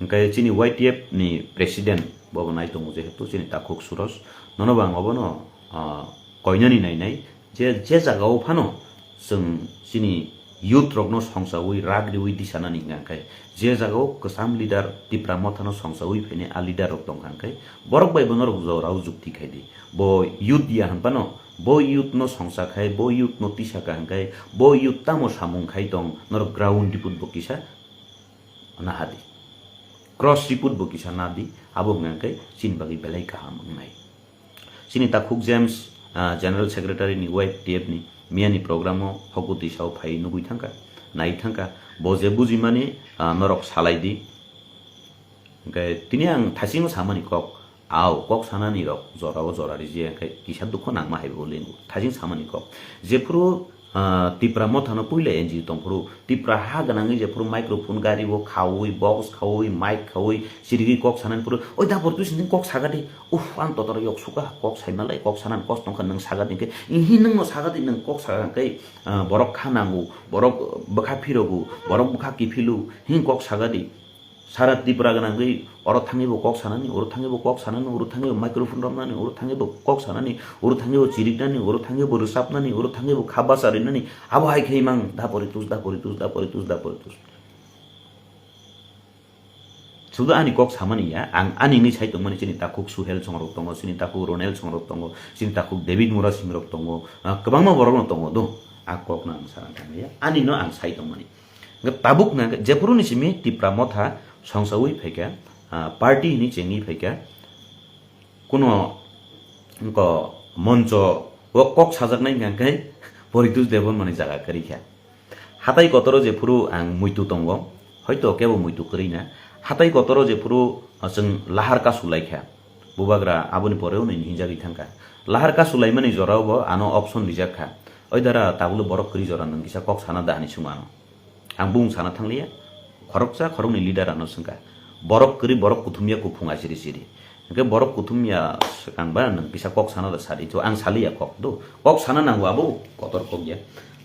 Hwnkhe chini Y T F ni president bo bo nai tongo jehetu chini takhuk Suros, nono bo ang obono, ah, koinani nainai je, je jagao phano chwng chini youth rokno songchaui rak riui disanani hwnka khe, je jagao kwcham leader Tipra Mothano songchaui phainai a leader rok tongkha hwnkhe, borok bai bono rok jorao jukti khaidi. Bo youth ya hwnphano, bo youth no songcha khai, bo youth no tisa kha hwnkhe, bo youth tamo samung khai tong, norok ground report bo kisa nahadi. Cross report bo kisa nadi, abo hwnka khe chini bagwi belai kaham wngnai. Chini takhuk James, ah, General Secretary ni Y T F ni miyani program o hokutwi sao phai nugui thangkha, nai thangkha. Bo je bujimani, ah, norok salai di. Hwnkhe tini ang thaisingo samani kok, ao kok sanani rok jora o jora riji hwnkhe kisa dukho nangma hai bo lingo. Thaising samani kok. Jephuru Ah, Tipra Mothano puila N G O tongphuru, Tipra ha gwnangwi jephuru microphone gari o khaui, box khaui, mic khaui, sirigwi kok sanani phuru, "Oi da Boritus, nini kok saga di. Uff, ang totor yok suka, kok saimalai, kok sanani kos tongkha, nwng saga di," hwnkhe, "Ihi, nwngno saga di, nwng kok saga," hwnkhe, ah, borok kha nango, borok bwkha phirogo, borok bwkha kiphilu, hini kok saga di. Sara Tripura gwnangwi oro thangwi bo kok sanani, oro thangwi bo kok sanani, oro thangwi bo microphone romnani, oro thangwi bo kok sanani, oro thangwi bo chiriknani, oro thangwi bo rwchapnani, oro thangwi bo kha bacha rinani, abo hai khe mang da Boritus, da Boritus, da Boritus, da Boritus. Sudu ani kok samani ya, ang ani wngwi sai tongmani chini takhuk Suhel songrok tongo, chini takhuk Ronel songrok tongo, chini takhuk David Murasing rok tongo, ah, kwbangma borok no tongo do. A kok no ang sana thangya, ani no ang sai tongmani. Hwnkhe tabuk na jephuru ni simi Tipra Motha songsaui phaikha, ah, party hini chengwi phaikha, kuno wngkha moncho o kok sajaknai hwnkha khe Boritus Debbarmani jaga kwrwi kha. Hatai kotoro jephuru ang muitu tongo, hoito kebo muitu kwrwi na. Hatai kotoro jephuru, ah, chwng lahar kasu lai kha, bubagra aboni pore hwnwi hinjagwi thang kha. Lahar kasu laimani jorao bo ano option rijak kha. Oi dara, tabukle borok kwrwi jora nwng kisa kok sana da hinwi swng ano. Ang bung sana thangliya, khoroksa khoroknwi leader ano swngkha. Borok kwrwi, borok kuthumya kuphung asiri siri. Hwnkhe borok kuthumya swkang ba nwng kisa kok sana da sadi. To ang saliya kok do. Kok sana nango abo kotor kok ya.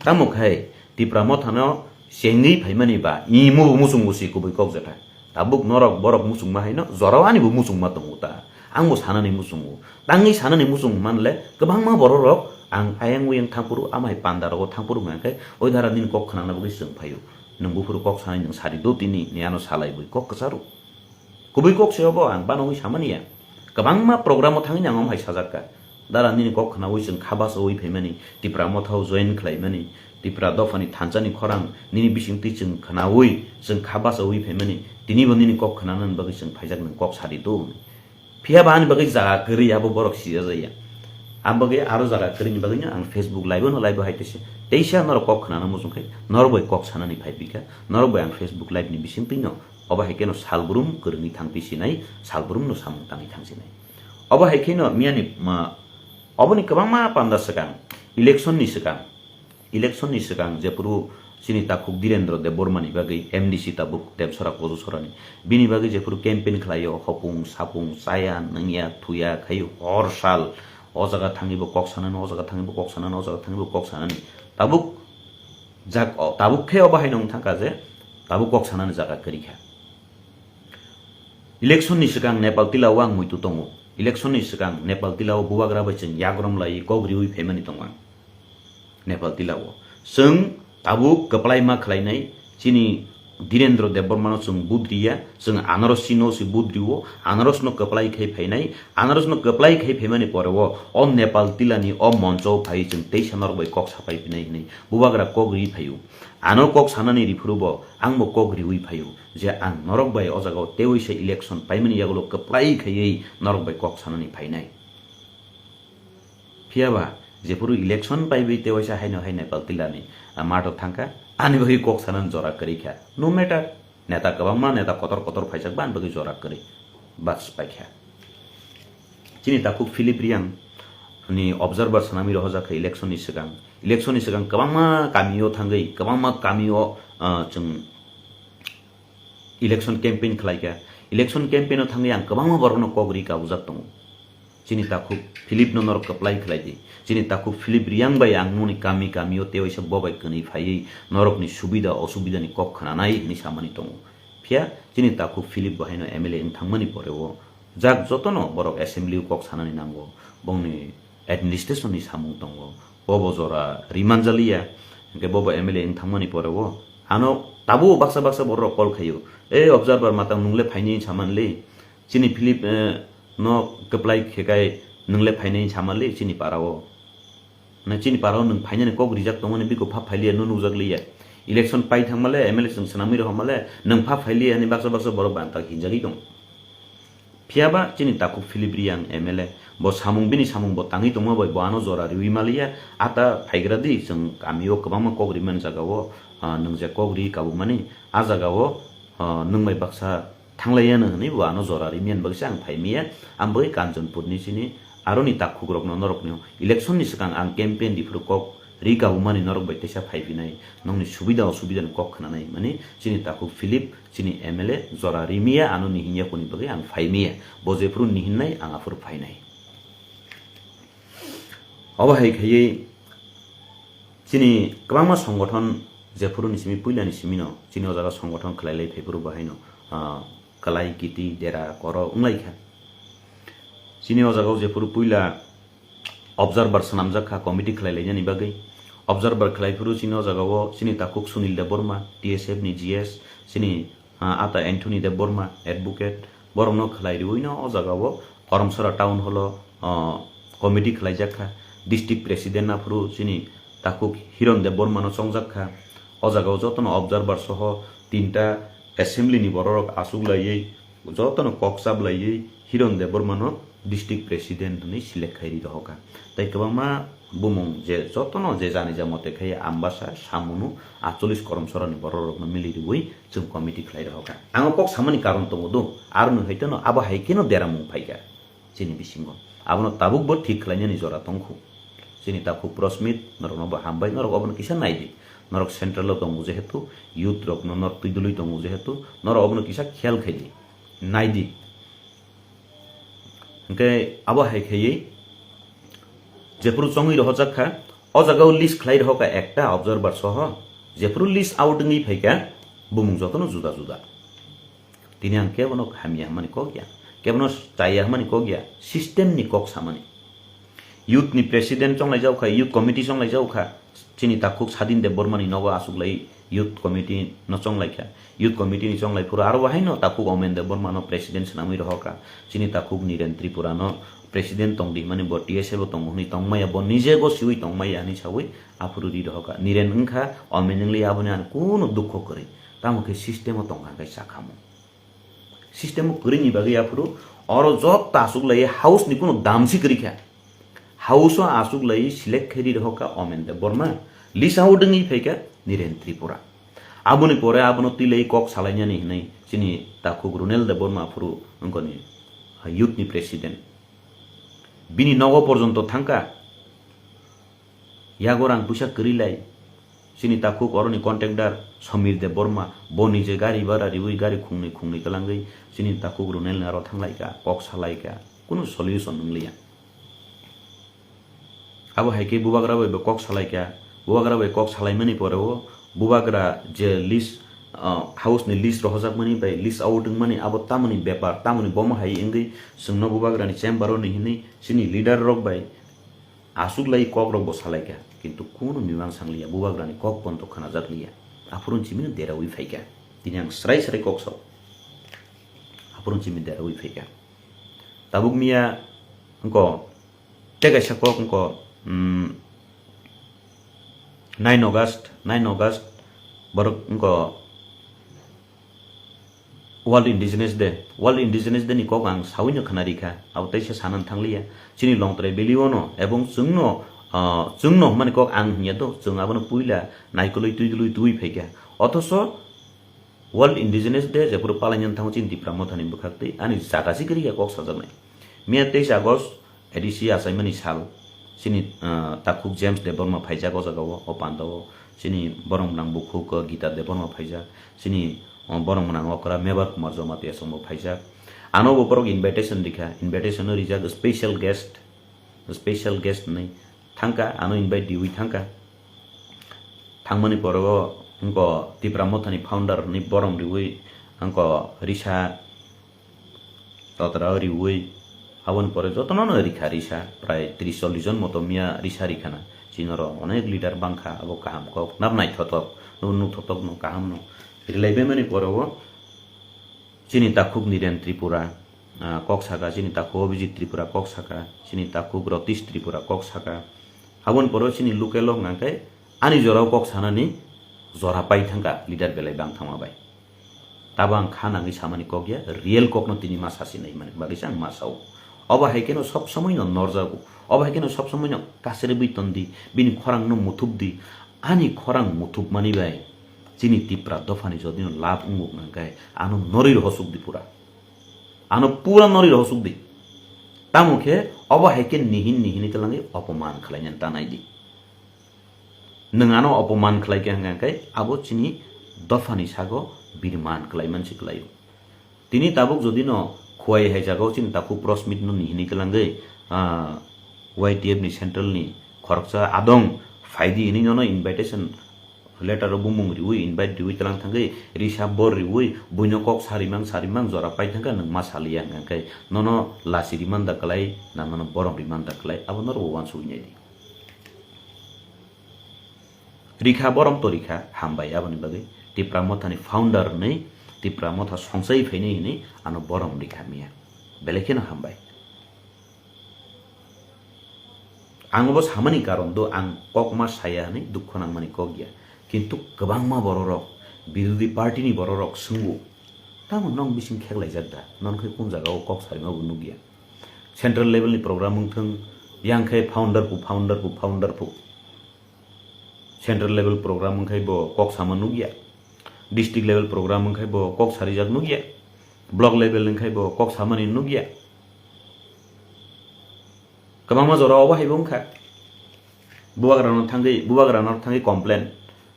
Tamo khai Tipra Mothano chengwi phaimani ba imo bo muchungo si kubui kok jatha. Tabuk norok borok muchungma haino jorao ani bo muchungma tongo ta. Ang bo sanani muchungo. Tangwi sanani muchung manle kwbangma borok rok ang ayang uyang thangphuru amai panda rogo thangphuru hwnkhe oi dara nini kok khwnana bagwi chwng phaio. Nwng buphuru kok sanai nwng sadi do tini, ni ano salai bui kok kwcharo. Kubui kok se obo ang bano wi samani ya. Kwbangma program o thangwi ang om hai sajak ka. Dara nini kok khnawi chwng kha basa wi phaimani, Tipra Motha o join khlaimani, Tipra dophani thansa ni khorang nini bising twi chwng khnawi chwng kha basa wi phaimani, tini bo nini kok khnana bagwi chwng phaijak nwng kok sadi do. Phiya ba ani bagwi jaga kwrwi abo borok sija jaya. Ang bagwi aro jaga kwrwini bagwino ang Facebook live no live hai tese. Teisa norok kok khnana muchung khai norok bai kok sanani phai pika. Norok bai ang Facebook live ni bising twino obo hai keno salbrum kwrwngwi thang twi sinai, salbrum no samung tangwi thang sinai. Obo hai kheno miyani ma, oboni kwbangma panda swkang, election ni swkang, election ni swkang jephuru chini takhuk Dhirendra Debbarma ni bagwi M D C tabuk Debsora Kojusorani, bini bagwi jephuru campaign khlaio, hopung sapung chaya nungya thuya khaio hor sal, o jaga thangwi bo kok sanani, o jaga thangwi bo kok sanani, o jaga thangwi bo kok sanani. Tabuk jak, o, tabuk khe obo hai nung thangkha je tabuk kok sanani jaga kwrwi kha. Election ni swkang Nepal tila o ang muitu tongo. Election ni swkang Nepal tila o bubagra bai chwng yagrom lai kok riwi phaimani tongo ang. Nepal tila o chwng tabuk kwplai ma khlainai chini Dhirendra Debbarma no chwng budriya, chwng Anaros si no si budrio, Anaros no kwplai khai phainai, Anaros no kwplai khai phaimani pore o, o Nepal tila ni o moncho phai chwng teisa norok bai kok sapai phinai hinwi bubagra kok riwi phaio. Ano kok sanani riphuru bo ang bo kok riwi phaio. Je ang norok bai o jaga o tewaisa election paimani yagulo kwplai khaiwi norok bai kok sanani phainai. Phiya ba, jephuru election paiwi tewaisa haino hai Nepal tilani, ah, mato thangkha, ani bagwi kok sanani jora kwrwi kha. No matter, neta kwbangma, neta kotor kotor phaijak ba ani bagwi jora kwrwi. Bas paikha. Chini takhuk Philip Riang ni observer swnamwi rohorjak kha election ni swkang. Election ni swkang kwbangma kamio thangwi, kwbangma kamio, ah, chwng election campaign khlaikha. Election campaign o thangwi ang kwbangma borokno kok ri kabujak tongo. Chini takhuk Philip no norok kwplai khlai di. Chini takhuk Philip Riang bai ang noni kami kami o tewaisa bobai kwnwi phaiwi norokni subida osubida ni kok khnanai hwnwi samani tongo. Phiya chini takhuk Philip bo haino M L A wng thangmani pore o jak jotono borok assembly o kok sanani nango. Bongni administration ni samung tongo. Bobo jora rimanjaliya, hingke bobo M L A wng thangmani pore o ano tabuk baksa baksa borok call khaio. "E observer matang nungle phaini samanle, chini Philip, eh, no kwplai khekai nungle phaini samanle chini para o. Na chini para o nwng phainani kok rijak tongmani biko pha phailiya no nukjak liya. Election pai thangmale M L A chwng swnamwi rohormale nwng pha phailiya," hinwi baksa baksa borok banta hinjagwi tongo. Phiya ba chini takhuk Philip Riang M L A, bo samung bini samung bo tangwi tongma bai bo ano jora riwi maliya, ata phaigra di, chwng kami o kwbangma kok rimani jaga o, ah, nwng je kok ri kabukmani, ah jaga o, ah, nwng bai baksa thanglaiya no hwnwi bo ano jora rimani bagwi se ang phai miya, ang bagwi Kanchanpur ni chini aroni takhuk rokno norokni election ni swkang ang campaign diphuru kok ri kabukmani norok bai teisa phai phinai, nokni subida osubida ni kok khnanai mani chini takhuk Philip, chini M L A jora rimiya ano ni hinya kuni bagwi ang phaimiya. Bo jephuru ni hinnai ang aphuru phainai. Obo hai khaiwi chini kwbangma songgothon jephuru ni simi puila ni simi no chini o jaga songgothon khlai lai phaiphuru bo haino, ah, kwlai kiti dera koro wng lai kha. Chini o jaga o jephuru puila observer swnamjak kha committee khlai lainani bagwi. Observer khlai phuru chini o jaga o chini takhuk Sunil Debbarma, T S F ni G S, chini, ah, ata Anthony Debbarma, advocate, borokno khlai riwi no o jaga o Karamsara town hall o, ah, committee khlaijak kha. District president aphuru chini takhuk Hiron Debbarma no chongjak kha. O jaga o jotono observer soho tinta assembly ni borok rok asuk laiwi jotono kok chap laiwi Hiron Debbarma no district president hwnwi select khai ri rohor kha. Tai kwbangma bumung je jotono je jani ja mote khai Ambasa, Samunu, Acholis, Karamsara ni borok rokno mili riwi chwng committee khlai rohor kha. Ang o kok samani karon tongo do, aro nwng hai teno abo hai kheno deramung phai kha. Chini bisingo. Abono tabuk bo thik khlainani jora tongkhu. Chini takhuk Prosmit, norokno bo hambai, norok obono kisa naidi. Norok central o tongo jehetu, youth rokno norok twi dului tongo jehetu, norok obono kisa khiyal khaidi. Naidi. Hingke abo hai khaiwi jephuru chongwi rohorjak kha, o jaga o list khlai rohor kha ekta observer soho, jephuru list out wngwi phai kha, bumung jotono juda juda. Tini ang kebono hamya hwnmani kok ya, kebono chaya hwnmani kok ya, system ni kok samani. Youth ni president chonglai jaokha, youth committee chonglai jaokha, chini takhuk Sadin Debbarma ni nogo achuklai Youth committee no chonglai kha. Youth committee ni chonglai phuru aro bo haino takhuk Omen Debbarma no president swnamwi rohor kha. Chini takhuk Niren Tripura no president tong di hwnmani bo T S F o tongo hwnwi tongmaya, bo nije go siwi tongmaya hwnwi sawi aphuru ri rohor kha. Niren wngkha Omen wngli aboni ano kunu dukho kwrwi. Tamo khe system o tongkha hwnkhe sakhamu. System o kwrwini bagwi aphuru oro joto aswk lai house ni kunu damsi kwrwi kha. House o aswk lai select khe ri rohor kha Omen Debbarma, list out wngwi phai kha Niren Tripura. Aboni pore abono twi lai kok salainani hwnwi chini takhuk Runel Debbarma aphuru wngkoni youth ni president. Bini nogo porjonto thangkha. Yago rang puisa kwrwi lai. Chini takhuk oroni contractor Samir Debbarma, bo nije gari bhara riwi gari khungnwi khungnwi twlangwi chini takhuk Runel ni aro thanglaikha, kok salaikha, kunu solution wngliya. Abo hai khe bubagra bai bo kok salaikha, bubagra bai kok salaimani pore o bubagra je list, ah, house ni list rohojakmani bai list out wngmani abo tamoni bepar, tamoni bomo hai wngwi chwngno bubagrani chamber o ni hwnwi chini leader rok bai aswk lai kok rok bo salaikha, kintu kunu mimang sangliya, bubagrani kok ponto khwnajakliya. Aphuru chimino derawi phaikha. Tini ang srai srai kok sao. Aphuru chimi derawi phaikha. Tabuk miya wngko tei kaisa kok wngko, mm, nine August, nine August borok wngko World Indigenous Day, World Indigenous Day ni kok ang sawino khna rikha, abo teisa sana thanglia. Chini Longtrai Valley o no ebong chwngno, ah, chwngno hwnmani kok ang hwnya do, chwng abono puila naikolwi twidulwi twi phaikha. Othoso World Indigenous Day jephuru palaina thango chini Tipra Mothani bwkhaktwi ani jaga si kwrwi ya kok sajaknai. Miya teisa August A D C achaimani sal, chini, ah, takhuk James Debbarma phaijak o jaga o, o panda o, chini borok gwnang bukhuk, ah, Gita Debbarma phaijak, chini, ah, borok gwnang okra Mebar Kumar Jamatia chwngbo phaijak. Ano bo borok invitation rikha, invitation o rijak special guest, special guest hinwi thangkha, ano invite riwi thangkha. Thangmani pore o wngkha Tipra Mothani founder ni borom riwi wngkha risa totra riwi, aboni pore jotono no rikha risa, prai tris chollis jon moto miya risa rikhana. Chini oro onek leader bangkha, abo kaham kok, nab naithotok, no nukthotokno, kahamno. Rilai bemani pore o chini takhuk Niren Tripura, ah, kok saka, chini takhuk Abhijit Tripura kok saka, chini takhuk Ratish Tripura kok saka. Aboni pore o chini local o hwnka khe ani jora o kok sanani jora pai thangkha leader belai bang thangma bai. Tabo ang kha nangwi samani kok ya, real kokno tini ma sasi nai mani bagwi se ang ma sao. Obo hai kheno sob somoi no norjago. Obo hai kheno sob somoi no kasere bui ton di, bini khorang no muthup di. Ani khorang muthup mani bai chini Tipra dophani jodi no lab wngwk nang khe ano norwi rohosuk di pura. Ano pura norwi rohosuk di. Tamo khe obo hai khe nihin nihin ni twlangwi opoman khlainani ta nai di. Nwng ano opoman khlai khe hwnka khe abo chini dophani sago birman khlai mansi khlaio. Tini tabuk jodi no Khowai hai jagao chini takhuk press meet no ni hinwi twlangwi, ah, Y T F ni central ni khoroksa adong phaidi hinwi nono invitation letter o bumung riwi invite riwi twlang thangwi risa bor riwi buino kok sarimang sarimang jora pai thangkha nwng ma saliya hwnka khe nono lachi rimanda kwlai na nono borom rimanda kwlai abo norok uansugwi nai di. Rikha borom to rikha, hambai aboni bagwi. Tipra Mothani founder hwnwi, Tipra Motha songsai phainai hwnwi ano borom rikha miya. Belai kheno hambai. Ang obo samani karon do ang kok ma saya hwnwi dukho nangmani kok ya. Kintu kwbangma bororok, birodhi party ni bororok swngo, "Tamo nong bising kheklaijak da? Nong khe kun jaga o kok sarima bo nukya?" Central level ni program wngthwng, yang khe founder pu, founder pu, founder pu. Central level program wngkhai bo kok sama nukya. District level program wngkhai bo kok sarijak nukya. Block level wngkhai bo kok samani nukya. Kwbangma jora obo hai bo wngkha. Bubagrano thangwi, bubagrano thangwi complain.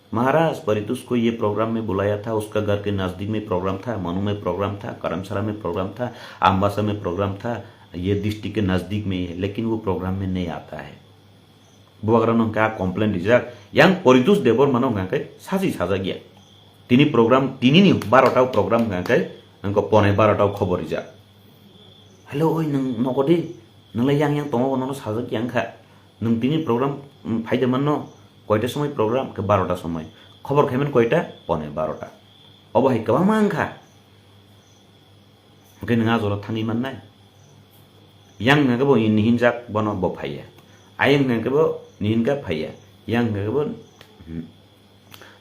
"महाराज, परितोष को ये प्रोग्राम में बुलाया था, उसका घर के नजदीक में प्रोग्राम था, मनु में प्रोग्राम था, करमसरा में प्रोग्राम था, अम्बासा में प्रोग्राम था, ये डिस्ट्रिक्ट के नजदीक में ही है, लेकिन वो प्रोग्राम में नहीं आता है।" Bubagrano hwnkha complain rijak, yang Poritos Debbarmano hwnkha khe sachi sajak ya. Tini program, tinini barota o program hwnkha khe wngkha pone barota o khobor rijak. "Hello, oi, nwng nogo di? Nwng lai yang yang tongo, nono sajak ya wngkha. Nwng tini program, mm, phaide manno, koita somoi program?" Khe barota somoi. Khobor khaimani koita? Pone barota. Obo hai kwbangma wngkha. Hwnkhe nwng a jora thangwi mannai. Yang hwnkhe bo ni hinjak, bono bo phaiya. Ayang hwnkhe bo ni hinjak phaiya. Yang hwnkhe bo, hmm.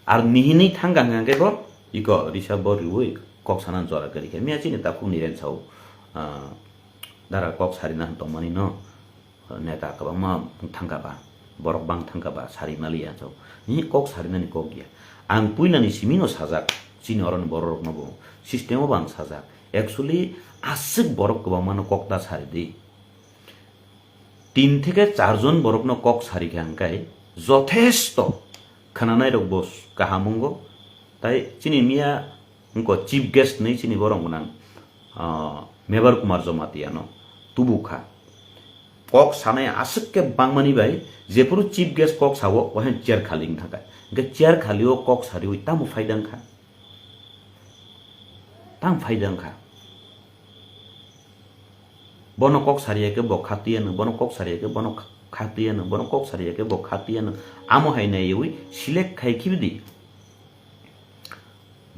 Ar ni hinwi thangkha hwnkhe bo iko risa bo riwi kok sana jora kwrwi kha. Miya chini takhuk ni rensao, ah, dara kok sarina tongmani no. Neta kwbangma thangkha ba, borok bang thangkha ba, sari maliya chao. Ni kok sarinani kok ya. Ang puilani simino sajak, chini oroni bororokno bo. System o bo ang sajak. Actually, aswk borok kwbangmano kok ta sari di. Tin theke char jon borokno kok sari kha hwnkhe jothesto khwnanairok bo kaham wngo. Tai chini miya wngkha chief guest hinwi chini borok gwnang, ah, Mebar Kumar Jamatia no tubu kha. Kok sanai aswk khe bangmani bai jephuru chief guest kok sao, o hai chair khali wng thangkha. Hwnkhe chair khali o kok sariwi tamo phaida wngkha? Tamo phaida wngkha? Bono kok sariya khe bo khatiyano, bono kok sariya khe bono kha-, khatiyano, bono kok sariya khe bo khatiyano. Amo hai naiwi select khai khibidi.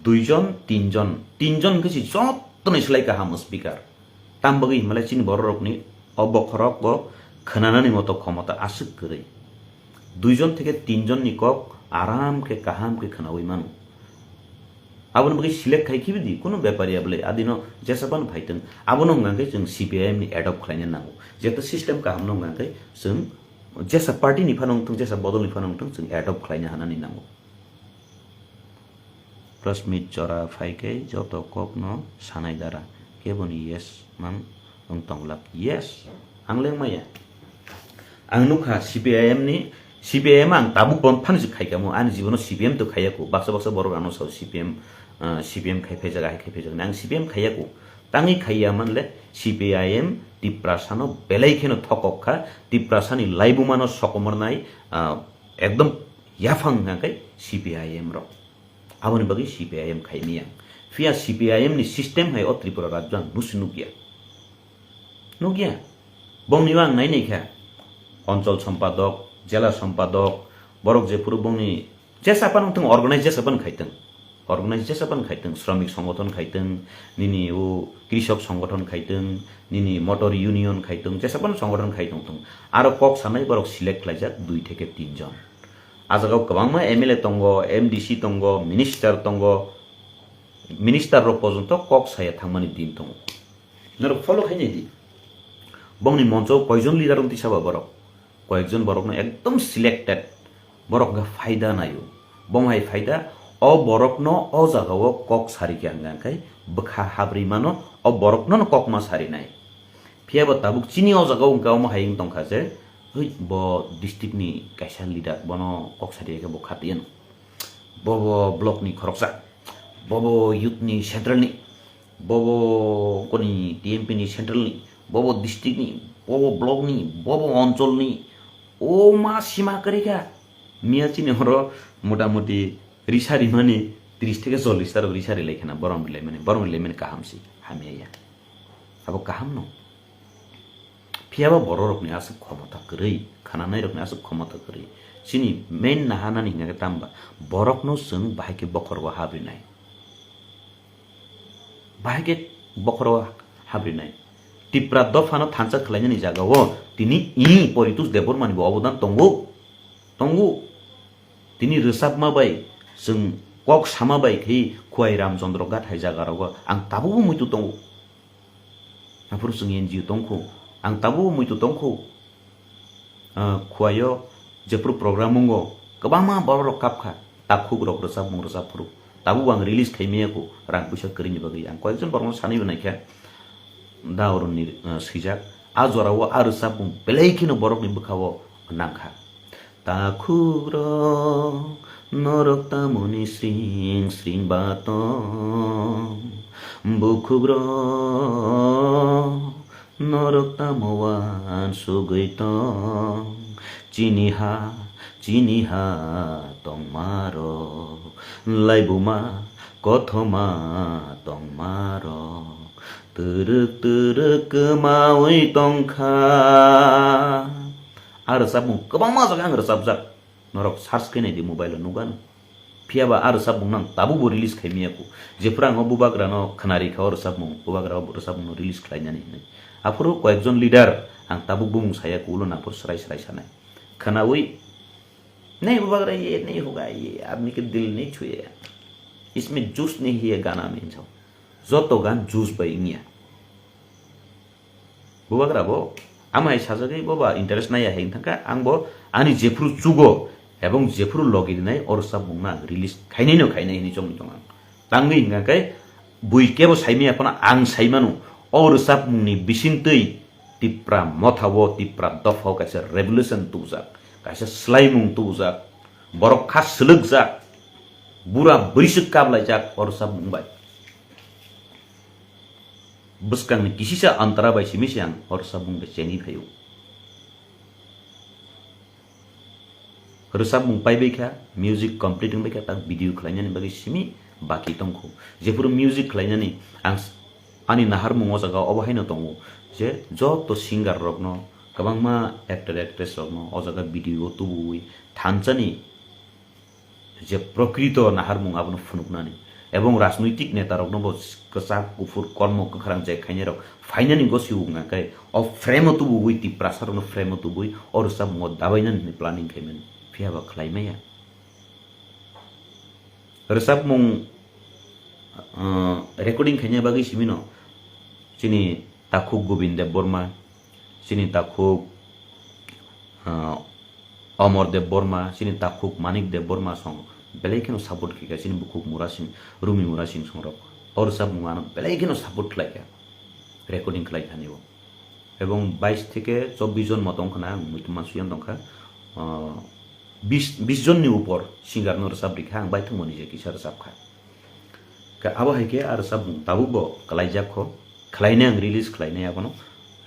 Duijon, tinjon, tinjon hwnkhe si jottoni slai kaham speaker. Tam bagwi himlai chini bororokni o bokhorok bo khwnanani moto khomota aswk kwrwi. Duijon theke tinjonni kok aram khe, kaham khe khwnawi mano. Aboni bagwi select khai khibidi, kunu bepar ya bwlai, adino jesa phano phaitwng. Abono hwnkha khe chwng C P I M ni adopt khlaina nango. Jeto system kaham no hwnkha khe chwng jesa party ni phano wngthung, jesa bodol ni phano wngthung, chwng adopt khlaina hanani nango. Press meet jora phai khe joto kok no sanai dara, keboni yes man wng tong lak. Yes, ang leng maya. Ang nukha C P I M ni, C P I M ang tabuk bo phano se khai kamo, ani jibono C P M to khaiya ko, baksa baksa borok ano sao C P M, ah, C P M khai phai jaga, hai khai phai jaga, ang C P M khaiya ko, tangwi khaiya manle C P I M Tiprasa no belai kheno thokok kha, Tiprasa ni laibuma no sokomornai, ah, ekdom yaphang hwnkha khe C P I M rok. Aboni bagwi C P I M khai miyang. Phiya C P I M ni system hai o Tripura rajyo ang nusi nukya. Nukya. Bongni ang nai nai kha. Onchol sompadok, jela sompadok, borok jephuru bongni jesa phano wngthung, organize jesa phano khaitwng. Organize jesa phano khaitwng, sromik songothon khaitwng, nini o krisok songothon khaitwng, nini motor union khaitwng, jesa phano songothon khaitwng thung. Aro kok sanai borok select khlaijak dui theke tin jon. A jaga o kwbangma M L A tongo, M D C tongo, minister tongo, minister rok porjonto kok saya thangmani din tongo. Norok follow khai nai di. Bongni moncho koijon leader wng tisa ba borok? Koyekjon borokno ekdom selected, borok wngkha phaida naio. Bom hai phaida, o borokno o jagao kok sari khe hwnka khe bwkha habri mano, o borokno no kokma sari nai. Phiya bo tabuk chini o jagao hwnka omo hai wng tongkha je, "Hoi, bo district ni kaisa leader, bono kok sari khe bo khatiyano. Bo bo block ni khoroksa, bo bo youth ni central ni, bo bo koni T M P ni central ni, bo bo district ni, bo bo block ni, bo bo onchol ni." O ma sima kwrwi kha. Miya chini horo motamuti risa rimani tris theke chollis ta rok risa rilai khana, borom rilaimani, borom rilaimani kaham si, hamya ya. Abo kaham no. Phiya ba bororokni aswk khomota kwrwi, khananairokni aswk khomota kwrwi. Chini main nahanani hingkha khe tamba, borokno chwng bahai khe bokhorogo habrinai. Bahai khe bokhorogo habrinai. Tipra dophano thansa khlainani jagao tini i Poritos Debbarmani bo obodan tongo. Tongo. Tini rwchapma bai, chwng kok sama bai khe Khwai Ramchandra Ghat hai jagarogo ang tabukbo muitu tongo. Aphuru chwng N G O tongkhu, ang tabukbo muitu tongkhu. Ah, Khwaio jephuru program wngo, kwbangma bororok kapkha, takhukrok rwchapmung rwchapphuru. Tabukbo ang release khai maya kho, rang puisa kwrwini bagwi. Ang koyekjon borokno sanwi bo naikha, da oroni, ah, swijak. A jorao a rwchapmung belai kheno borokni bwkhao nangkha. Takhukrok, norok tamoni sring sring ba tong? Bukhukrok, norok tamo uansugwi tong? Chini ha, chini ha tongmarok, laibuma kothoma tongmarok, twrwk twrwk kwmawi tongkha. A rwchapmung kwbangma jaga ang rwchapjak. Norok search khe nai di mobile o nukgano. Phiya ba a rwchapmung no ang tabuk bo release khai manya kho. Jephuru ang o bubagra no khwnari kha o rwchapmung, bubagra o rwchapmung no release khlai nani hinwi. Aphuru koyekjon leader ang tabuk bumung saya kho, ulo naphuru swrai swrai sanai. Khwnaui, "Nahi bubagra ye nahi hoga, ye aadmi ke dil nahi chhuye. Isme juice nahi hai ye gana mein jao." Joto gan juice bai wngya. Bubagra bo ama hai sajagwi bo ba interest naiya hai wngthangkha, ang bo ani jephuru chugo ebong jephuru logi rinai o rwchapmung no ang release khainai no khainai hinwi chongwi tong ang. Tangwi hwnkha khe bui kebo saimaya phano ang saimano o rwchapmung ni bisingtwi Tipra motha o Tipra dopha o kaisa revolution tubujak, kaisa swlaimung tubujak, borok kha swlwkjak, bura bwrwiswk kablaijak o rwchapmung bai. Bwskangni kisisa antara bai simi se ang o rwchapmung bai chengwi phaio. Rwchapmung paibai kha, music complete wngbai kha, tak video khlainani bagwi simi baki tongkhu. Jephuru music khlainani ang s-, ani naharmung o jaga obo haino tongo je joto singer rokno, kwbangma actor actress rokno o jaga video o tubui thansani je prokrito naharmung abono phunuknani, ebong rajnoitik neta rokno bo kwchak kuphur kormo kwkhrang je khainai rok phainani gosio wngkha khe o frame o tubui Tiprasa rokno frame o tubui o rwchapmung o dabainani hinwi planning khaimani, phiya ba khlai maya. Rwchapmung, uh, recording khaina bagwi simino chini takhuk Govind Debbarma, chini takhuk, uh, Amar Debbarma, chini takhuk Manik Debbarma song belai kheno support khaikha, chini bukhuk Murasing, Rumi Murasing songrok. O rwchapmung ano belai kheno support khlaikha, recording khlai thani o. Ebong bais theke chobbish jon moto wngkha na ang muitu mansuyan tongkha. Ah, bis, bis jonni upor singer no rwchap rikha, ang baithang mani je kisa rwchapkha. Ka abo hai khe a rwchapmung tabuk bo kwlaijak kho, khlainai ang release khlainai abono,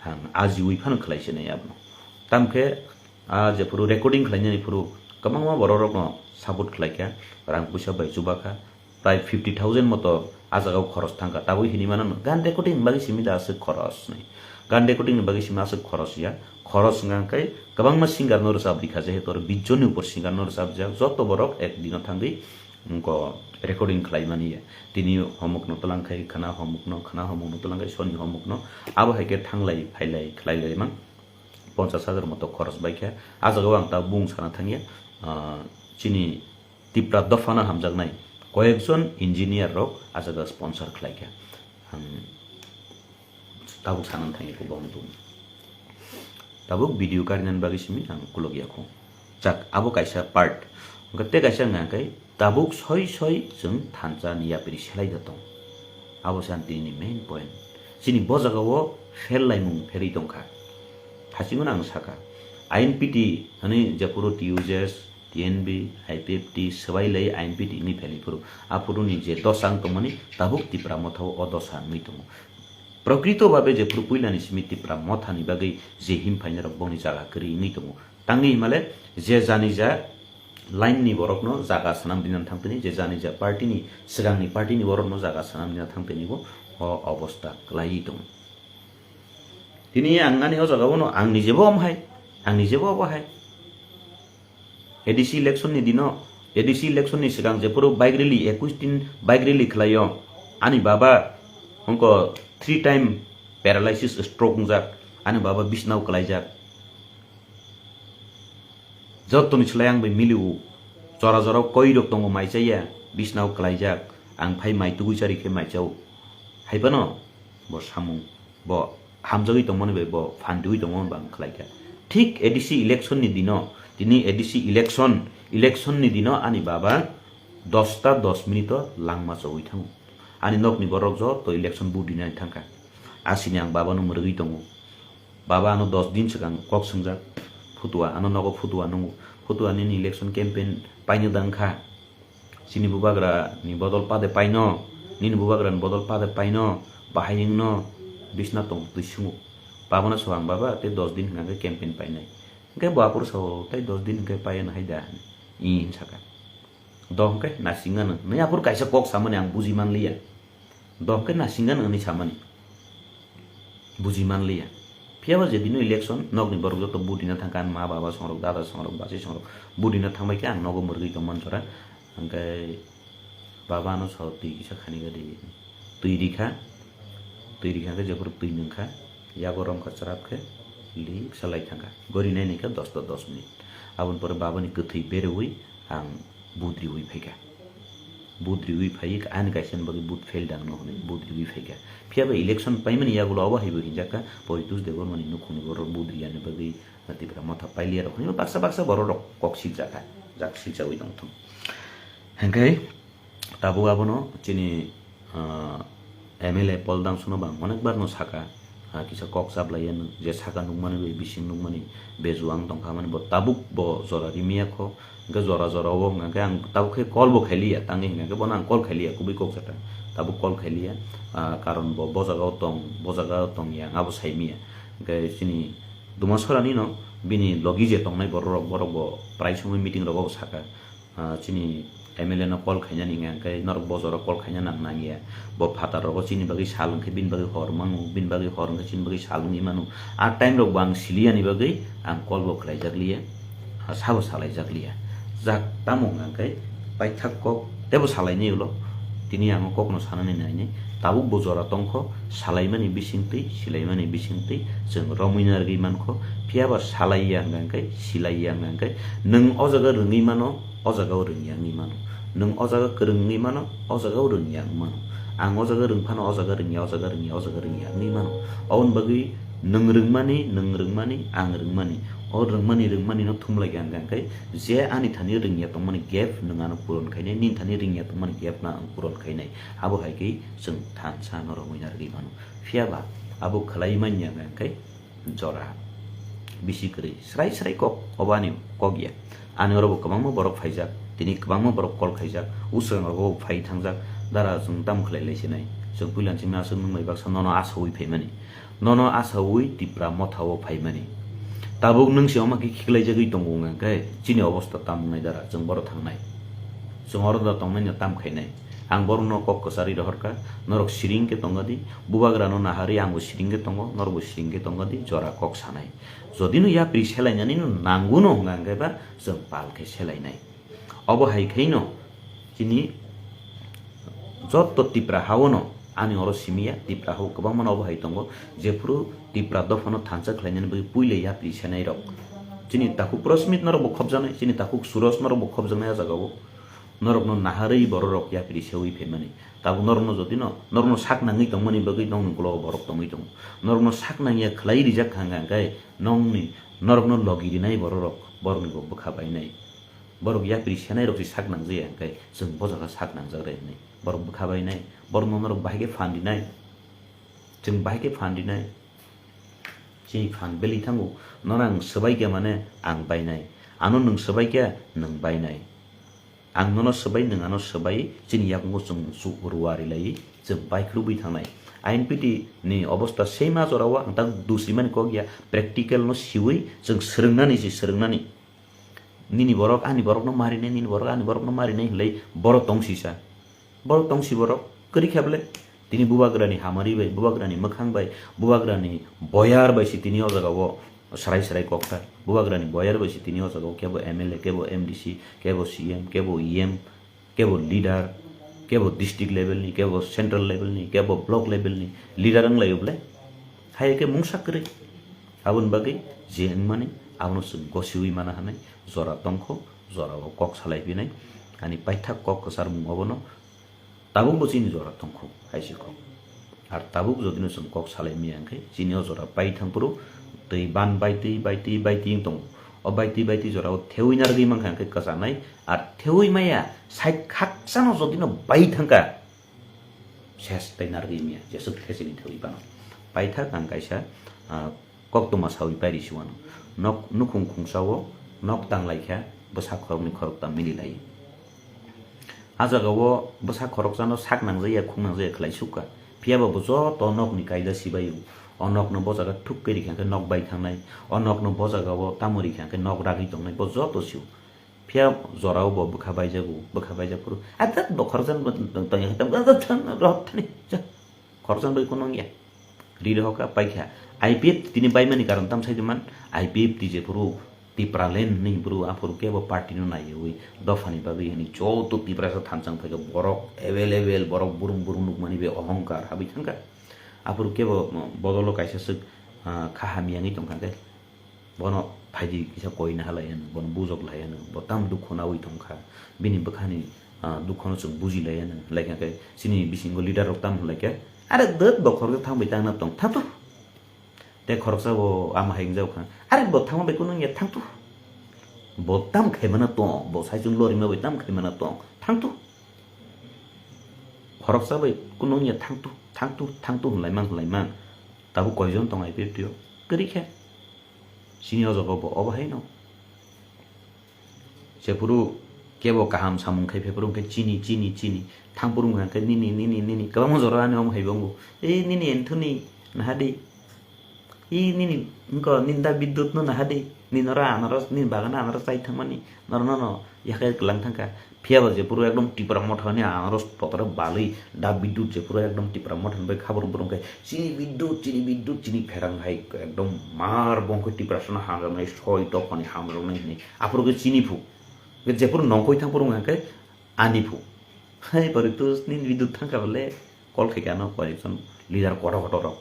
ang ajiui phano khlaisinai abono. Tamkhe a jephuru recording khlainani phuru kwbangma borok rokno support khlaikha, rang puisa bai chubakha, prai fifty thousand moto a jagao khoros thangkha, tabuk hinwi mano gan recording ni bagwi simi da aswk khoros hinwi. Gan recording ni bagwi simi aswk khoros ya, khoros wngkha khe kwbangma singer no rwchap rikha, jehetu oro bis jonni upor singer no rwchapjak, joto borok ek dino thangwi wngkha recording khlai mani ya. Tini homok no twlang khai khwna homok no, khwna homok no twlang khai soni homok no, abo hai khe thanglai phailai khlai lai man ponchash hajar moto khoros bai kha. A jagao ang ta bung sana thangya, ah, chini Tipra dophano hamjaknai koyekjon engineer rok a jaga sponsor khlai kha. Ang tabuk sana thangya kho bong tung. Tabuk video karinani bagwi simi ang kulok ya kho. Chak, abo kaisa part. Hwnkhe tei kaisa wngkha khe tabuk soi soi chwng thansa ni yapri selai da tong. Abo se ang tini ni main point. Chini bo jagao fail laimung pherwi tongkha. Hachingno ang sakha, I N P T hwnwi jephuru T U J S, T N V, I P F T swbai lai I N P T wngwi phailai phuru, aphuru ni je dosa wng tongmani tabuk Tipra mothao o dosa wngwi tongo. Prokrito babe jephuru puilani simi Tipra mothani bagwi je him phainai rok bongni jaga kwrwi wngwi tongo. Tangwi himale je jani ja line ni borokno jaga sanam dina thangtini, je jani ja party ni swkangni party ni borokno jaga sanam dina thangtini bo o obostha kwlaiwi tongo. Tini ang ani o jaga bono ang nijebo om hai, ang nijebo obo hai. A D C election ni dino, A D C election ni swkang jephuru bike rally, ekush din bike rally khlaio, ani baba wngkha three time paralysis, stroke wngjak, ani baba bisnao kwlaijak. Jottoni slai ang bai milio. Jora jora koi rok tongo mai chaya, bisnao kwlaijak. Ang phai mai tugui chari khe mai chao. Hai phano bo samung, bo hamjagwi tongmani bai bo phandiui tongmani bo ang khlai kha. Thik A D C election ni dino, tini A D C election, election ni dino ani baba dosta dos minute o langma chogwi thango. Ani nokni borok joto election vote dinani thangkha. Asini ang babano mwrwgwi tongo. Baba, ano dos din swkang kok swngjak, phutua, ano nogo phutua nungo. Phutua nini election campaign paino da wngkha? Chini bubagra ni bodol pade paino, nini bubagra ni bodol pade paino, bahai wngno bisna tong twi swngo. Babano swkang, baba, tei dos din hwnkha khe campaign painai. Hwnkhe bo aphuru sao, tei dos din hwnkhe paiya nahai da? Ih, hwn saka. Dohom khe naisingano, nini aphuru kaisa kok samani ang buji manliya. Dohom khe naisingano hwnwi samani. Buji manliya. Phiyaba je dino election, nokni borok joto vote rina thangkha, ani ma baba songrok, dada songrok, bachai songrok, vote rina thangbai khe ang nogo mwrwgwi tongmani jora. Hwnkhe baba ano sao twi kisa khani gadi twi rikha, twi rikha khe jephuru twi nwngkha, yago romkha chwrap khe lik salai thangkha, gori nai nai khe dosta dos minute. Aboni pore babani kwthwi berewi ang bud riwi phaikha. Bud riwi phaiwi ani kaisa ni bagwi bud fail dang no hwnwi bud riwi phaikha. Phiya ba election paimani yagulo obo haibo hinjakha Poitus Debbarmani nukhungni borok bud riyani bagwi Tipra Motha pailiya rok hwnwi baksa baksa borok rok kok sikjakha, jak sikjawi tongthung. Hwnkhe tabuk abono chini, ah, M L A Pol Dangsuno bang onek bar no saka, ah, kisa kok chaplaiya nwng, je saka nukmani bai bising nukmani bejuang tongkha mani bo tabuk bo jora rimiya kho, hwnkhe jora jora o hwnkhe ang tabuk khe call bo khailiya, tangwi hwnkhe bono ang call khailiya, kubui kok jata tabuk call khailiya, ah, karon bo bo jaga o tong, bo jaga o tongya ang abo saimiya, hwnkhe chini Dumasora ni no bini logi je tongnai borok rok, borok bo prai somoi meeting rogo bo saka. Ah, chini M L A no call khainani hwnka hwnkhe norok bo jora call khaina nang nangya. Bo phatar rogo chini bagwi sal hwnkhe bini bagwi hor mano, bini bagwi hor hwnkhe chini bagwi sal wngwi mano. A time rok bo ang siliyani bagwi ang call bo khlaijak liya, ah, sabo salaijak liya. Jak tamo hwnka hwnkhe paithak kok tebo salainai ulo. Tini ang o kokno sanani nainai. Tabuk bo jora tongkho, salaimani bisingtwi, silaimani bisingtwi chwng romwi narwgwi mankho. Phiya ba salaiya hwnka hwnkhe, silaiya hwnka hwnkhe nwng o jaga rwngwi mano, o jaga o rwngya wngwi mano. Nwng o jaga kwrwng wngwi mano, o jaga o rwngya wngwi mano. Ang o jaga rwng phano o jaga rwngya, o jaga rwngya, o jaga rwngya wngwi mano. Oboni bagwi nwng rwngmani, nwng rwngmani, ang rwngmani. O rwngmani, rwngmani no thumlaikha hwnka hwnkhe je ani thani rwngya tongmani gap nwng ano puron khainai, nini thani rwngya tongmani gap no ang puron khainai. Abo hai khe chwng thansa no romwi narwgwi mano. Phiya ba abo khlai manya hwnka hwnkhe jora bisi kwrwi. Srai srai kok, obo ani kok ya. Ani oro bo kwbangma borok phaijak, tini kwbangma borok call khaijak, usrang rogo bo phai thangjak, dara chwng tamo khlai lai sinai. Chwng puila chini aswk nwng bai baksa nono asaui phaimani. Nono asaui Tipra Motha o phaimani. Tabuk nwng se omo khe khiklaijagwi tongo hwnka hwnkhe chini obosta tamo wngnai dara, chwng boro thangnai. Chwng oro da tongnaino tam khainai. Ang borokno kok kwcharwi rohorkha, norok siring khe tongadi, bubagrano naharwi angbo siring khe tongo, norokbo siring khe tongadi, jora kok sanai. Jodino yapri selainani no nanguno hwnka hwnkhe ba chwng pal khe selainai. Obo hai khaino chini jotto Tipra haono ani oro simiya, Tipra hao kwbangmano obo hai tongo, jephuru Tipra dophano thansa khlainani bagwi puila yapri senairok. Chini takhuk Prosmit norokbo khopjaknai, chini takhuk Suros norokbo khopjaknai a jagao. Norokno naharwi bororok yapri seui phaimani. Tabuk norokno jodino, norokno sak nangwi tongmani bagwi nokni ukologo borok tongwi tongo. Norokno sak nangya khlai rijak kha hwnka hwnkhe nokni, norokno logi rinai bororok, borokni bo bwkha bainai. Borok yapri senairok se sak nangjaya hwnkhe chwng bo jaga sak nangjak re hwnwi. Borok bwkha bainai, borokno norok bahai khe phan rinai. Chwng bahai khe phan rinai. Chini phan belwi thango, nono ang swbai khe mane ang bainai. Ano nwng swbai khe nwng bainai. Ang nono swbai, nwng ano swbai, chini yakungno chwng chu-, ruwa rilaiwi chwng baikhwrwngwi thangnai. I N P T ni obosta same a jorao ang tak dusrimani kok ya, practical no siwi chwng swrwngnani se swrwngnani. Nini borok ani borokno marinai, nini borok ani borokno marinai hinlai borok tong sisa. Borok tong si borok, kwrwi khe bwle? Tini bubagrani hamari bai, bubagrani mwkhang bai, bubagrani boyar bai se tini o jagao srai srai kok kha. Bubagrani boyar bai se tini o jagao kebo M L A, kebo M D C, kebo C M, kebo E M, kebo leader, kebo district level ni, kebo central level ni, kebo block level ni leader wng lai bwle? Hai khe mungsa kwrwi. Aboni bagwi je wngmani abono chwng gosiwi mana hwnwi jora tongkho, jorao kok salai phinai. Ani paithak kok kwcharmung obono tabukbo chini jora tongkho, hai se kok. Ar tabuk jodino chwng kok salai maya hwnkhe chini o jora pai thangphuru twi ban baitwi, baitwi, baitwi wng tongo. O baitwi, baitwi jorao thewi narwgwi mankha hwnkhe kwchanai, ar thewi maya side khaksano jodino bai thangkha, ses tei narwgwi maya, jeswk khe chini thewi phano. Paithak ang kaisa, ah, koktwma sawi pairi si uanw. Nok nukhung khungsao nok tang lai kha, bwsa khoroknwi khoroktam mili lai. A jagao bwsa khoroksano sak nangjaya, khung nangjaya khlai sukha. Phiya ba bo joto nokni kaida sibai o. O nokno bo jaga thuk khe rikha khe nok bai thangnai. O nokno bo jagao tamo rikha khe nok ragwi tongnai, bo joto sio. Phiya jorao bo bwkha baijago, bwkha baijak phuru. Adak bo khoroksan bo tong-, tong-, tong-, tong-, tong-, rohor thani. Ja. Khoroksan bai kuno wngya. Ri rohor kha, pai kha. I P F T tini baimani karon tam sai man, I P F T je phuru Tipraland ni bru aphuru kebo party no naiwi dophani bagwi hwnwi joto Tiprasa thansa wngphaikha, borok available, borok burum burum nukmani bai ohongkar habwi thangkha. Aphuru kebo bodolo kaisa swk kha hamya wngwi tongkha khe, bono phaidi kisa koi naha lai hwno, bono bujok lai hwno, bo tam dukho nawi tongkha, bini bwkhani dukhono chwng buji lai hwno, lai khe chini bisingo leader rok tam hwnlai khe, are dwt bo khoroksa thang bai tangna tong thangto. Tei khoroksa bo ama hai wngjak kha, "Are bo thangma bai kunu wngya, thangtu. Bo tam khaimana tong, bo saichung lorima bai tam khaimana tong, thangtu." Khoroksa bai kunu wngya, "Thangtu, thangtu, thangtu," hwnlai mang, hwnlai mang. Tabuk koijon tong I P F T o? Kwrwi khe. Chini o jaga bo obo hai no. Jephuru kebo kaham samung khai phaiphuru hwnkhe chini, chini, chini. Thangphuru hwnkhe nini, nini, nini. Kwbangma jora ani omo hai bo wngo. Ei nini Anthony, naha di. Ei nini wngkha, nini da Bidyut no naha di. Nini oro anaros, nini bagano anaros chai thangmani. Noro no, no, yakhai kwlang thangkha. Phiya ba jephuru ekdom Tipra Motha ni anaros totore balwi da Bidyut jephuru ekdom Tipra Motha ni bai khabor bwrwng khe, "Chini Bidyut, chini Bidyut, chini pherang hai ekdom mar bongkhe Tiprasano hamjaknai, soi dophani hamjaknai," hwnwi aphuru khe chini phu. Jephuru nongkhoi thangphuru hwnkhe ani phu. Hai pori tu nini Bidyut thangkha bole, call khaikha ano koyekjon leader kotor kotor rok.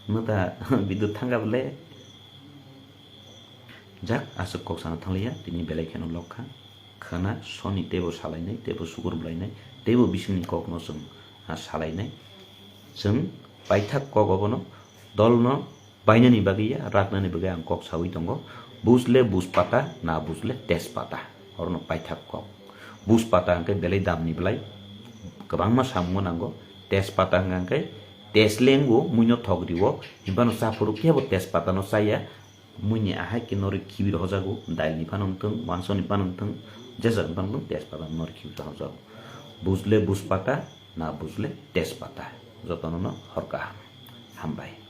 Nwta Bidyut thangkha bole. Jak aswk kok sana thangliya, tini belai kheno lok kha. Khwna soni teibo salainai, teibo sukur blainai, teibo bisingni kokno chwng, ah, salainai. Chwng paithak kok obono dolno bainani bagwi ya, raknani bagwi ang kok saui tongo. Bujle bujpata, na bujle tejpata. Orono paithak kok. Bujpata hwnkhe belai damni belai kwbangma samungo nango. Tejpata hwnkha hwnkhe tej lengo, muino thok rio, hinphano chaphuru kebo tejpatano chaya. Muini ahai khe nori khibir hojago, dailni phano wngthung, wansoni phano wngthung, jesa phano wngthung, tejpata nori khibir hojago. Bujle bujpata, na bujle tejpata. Jotono no hor kaham. Hambai.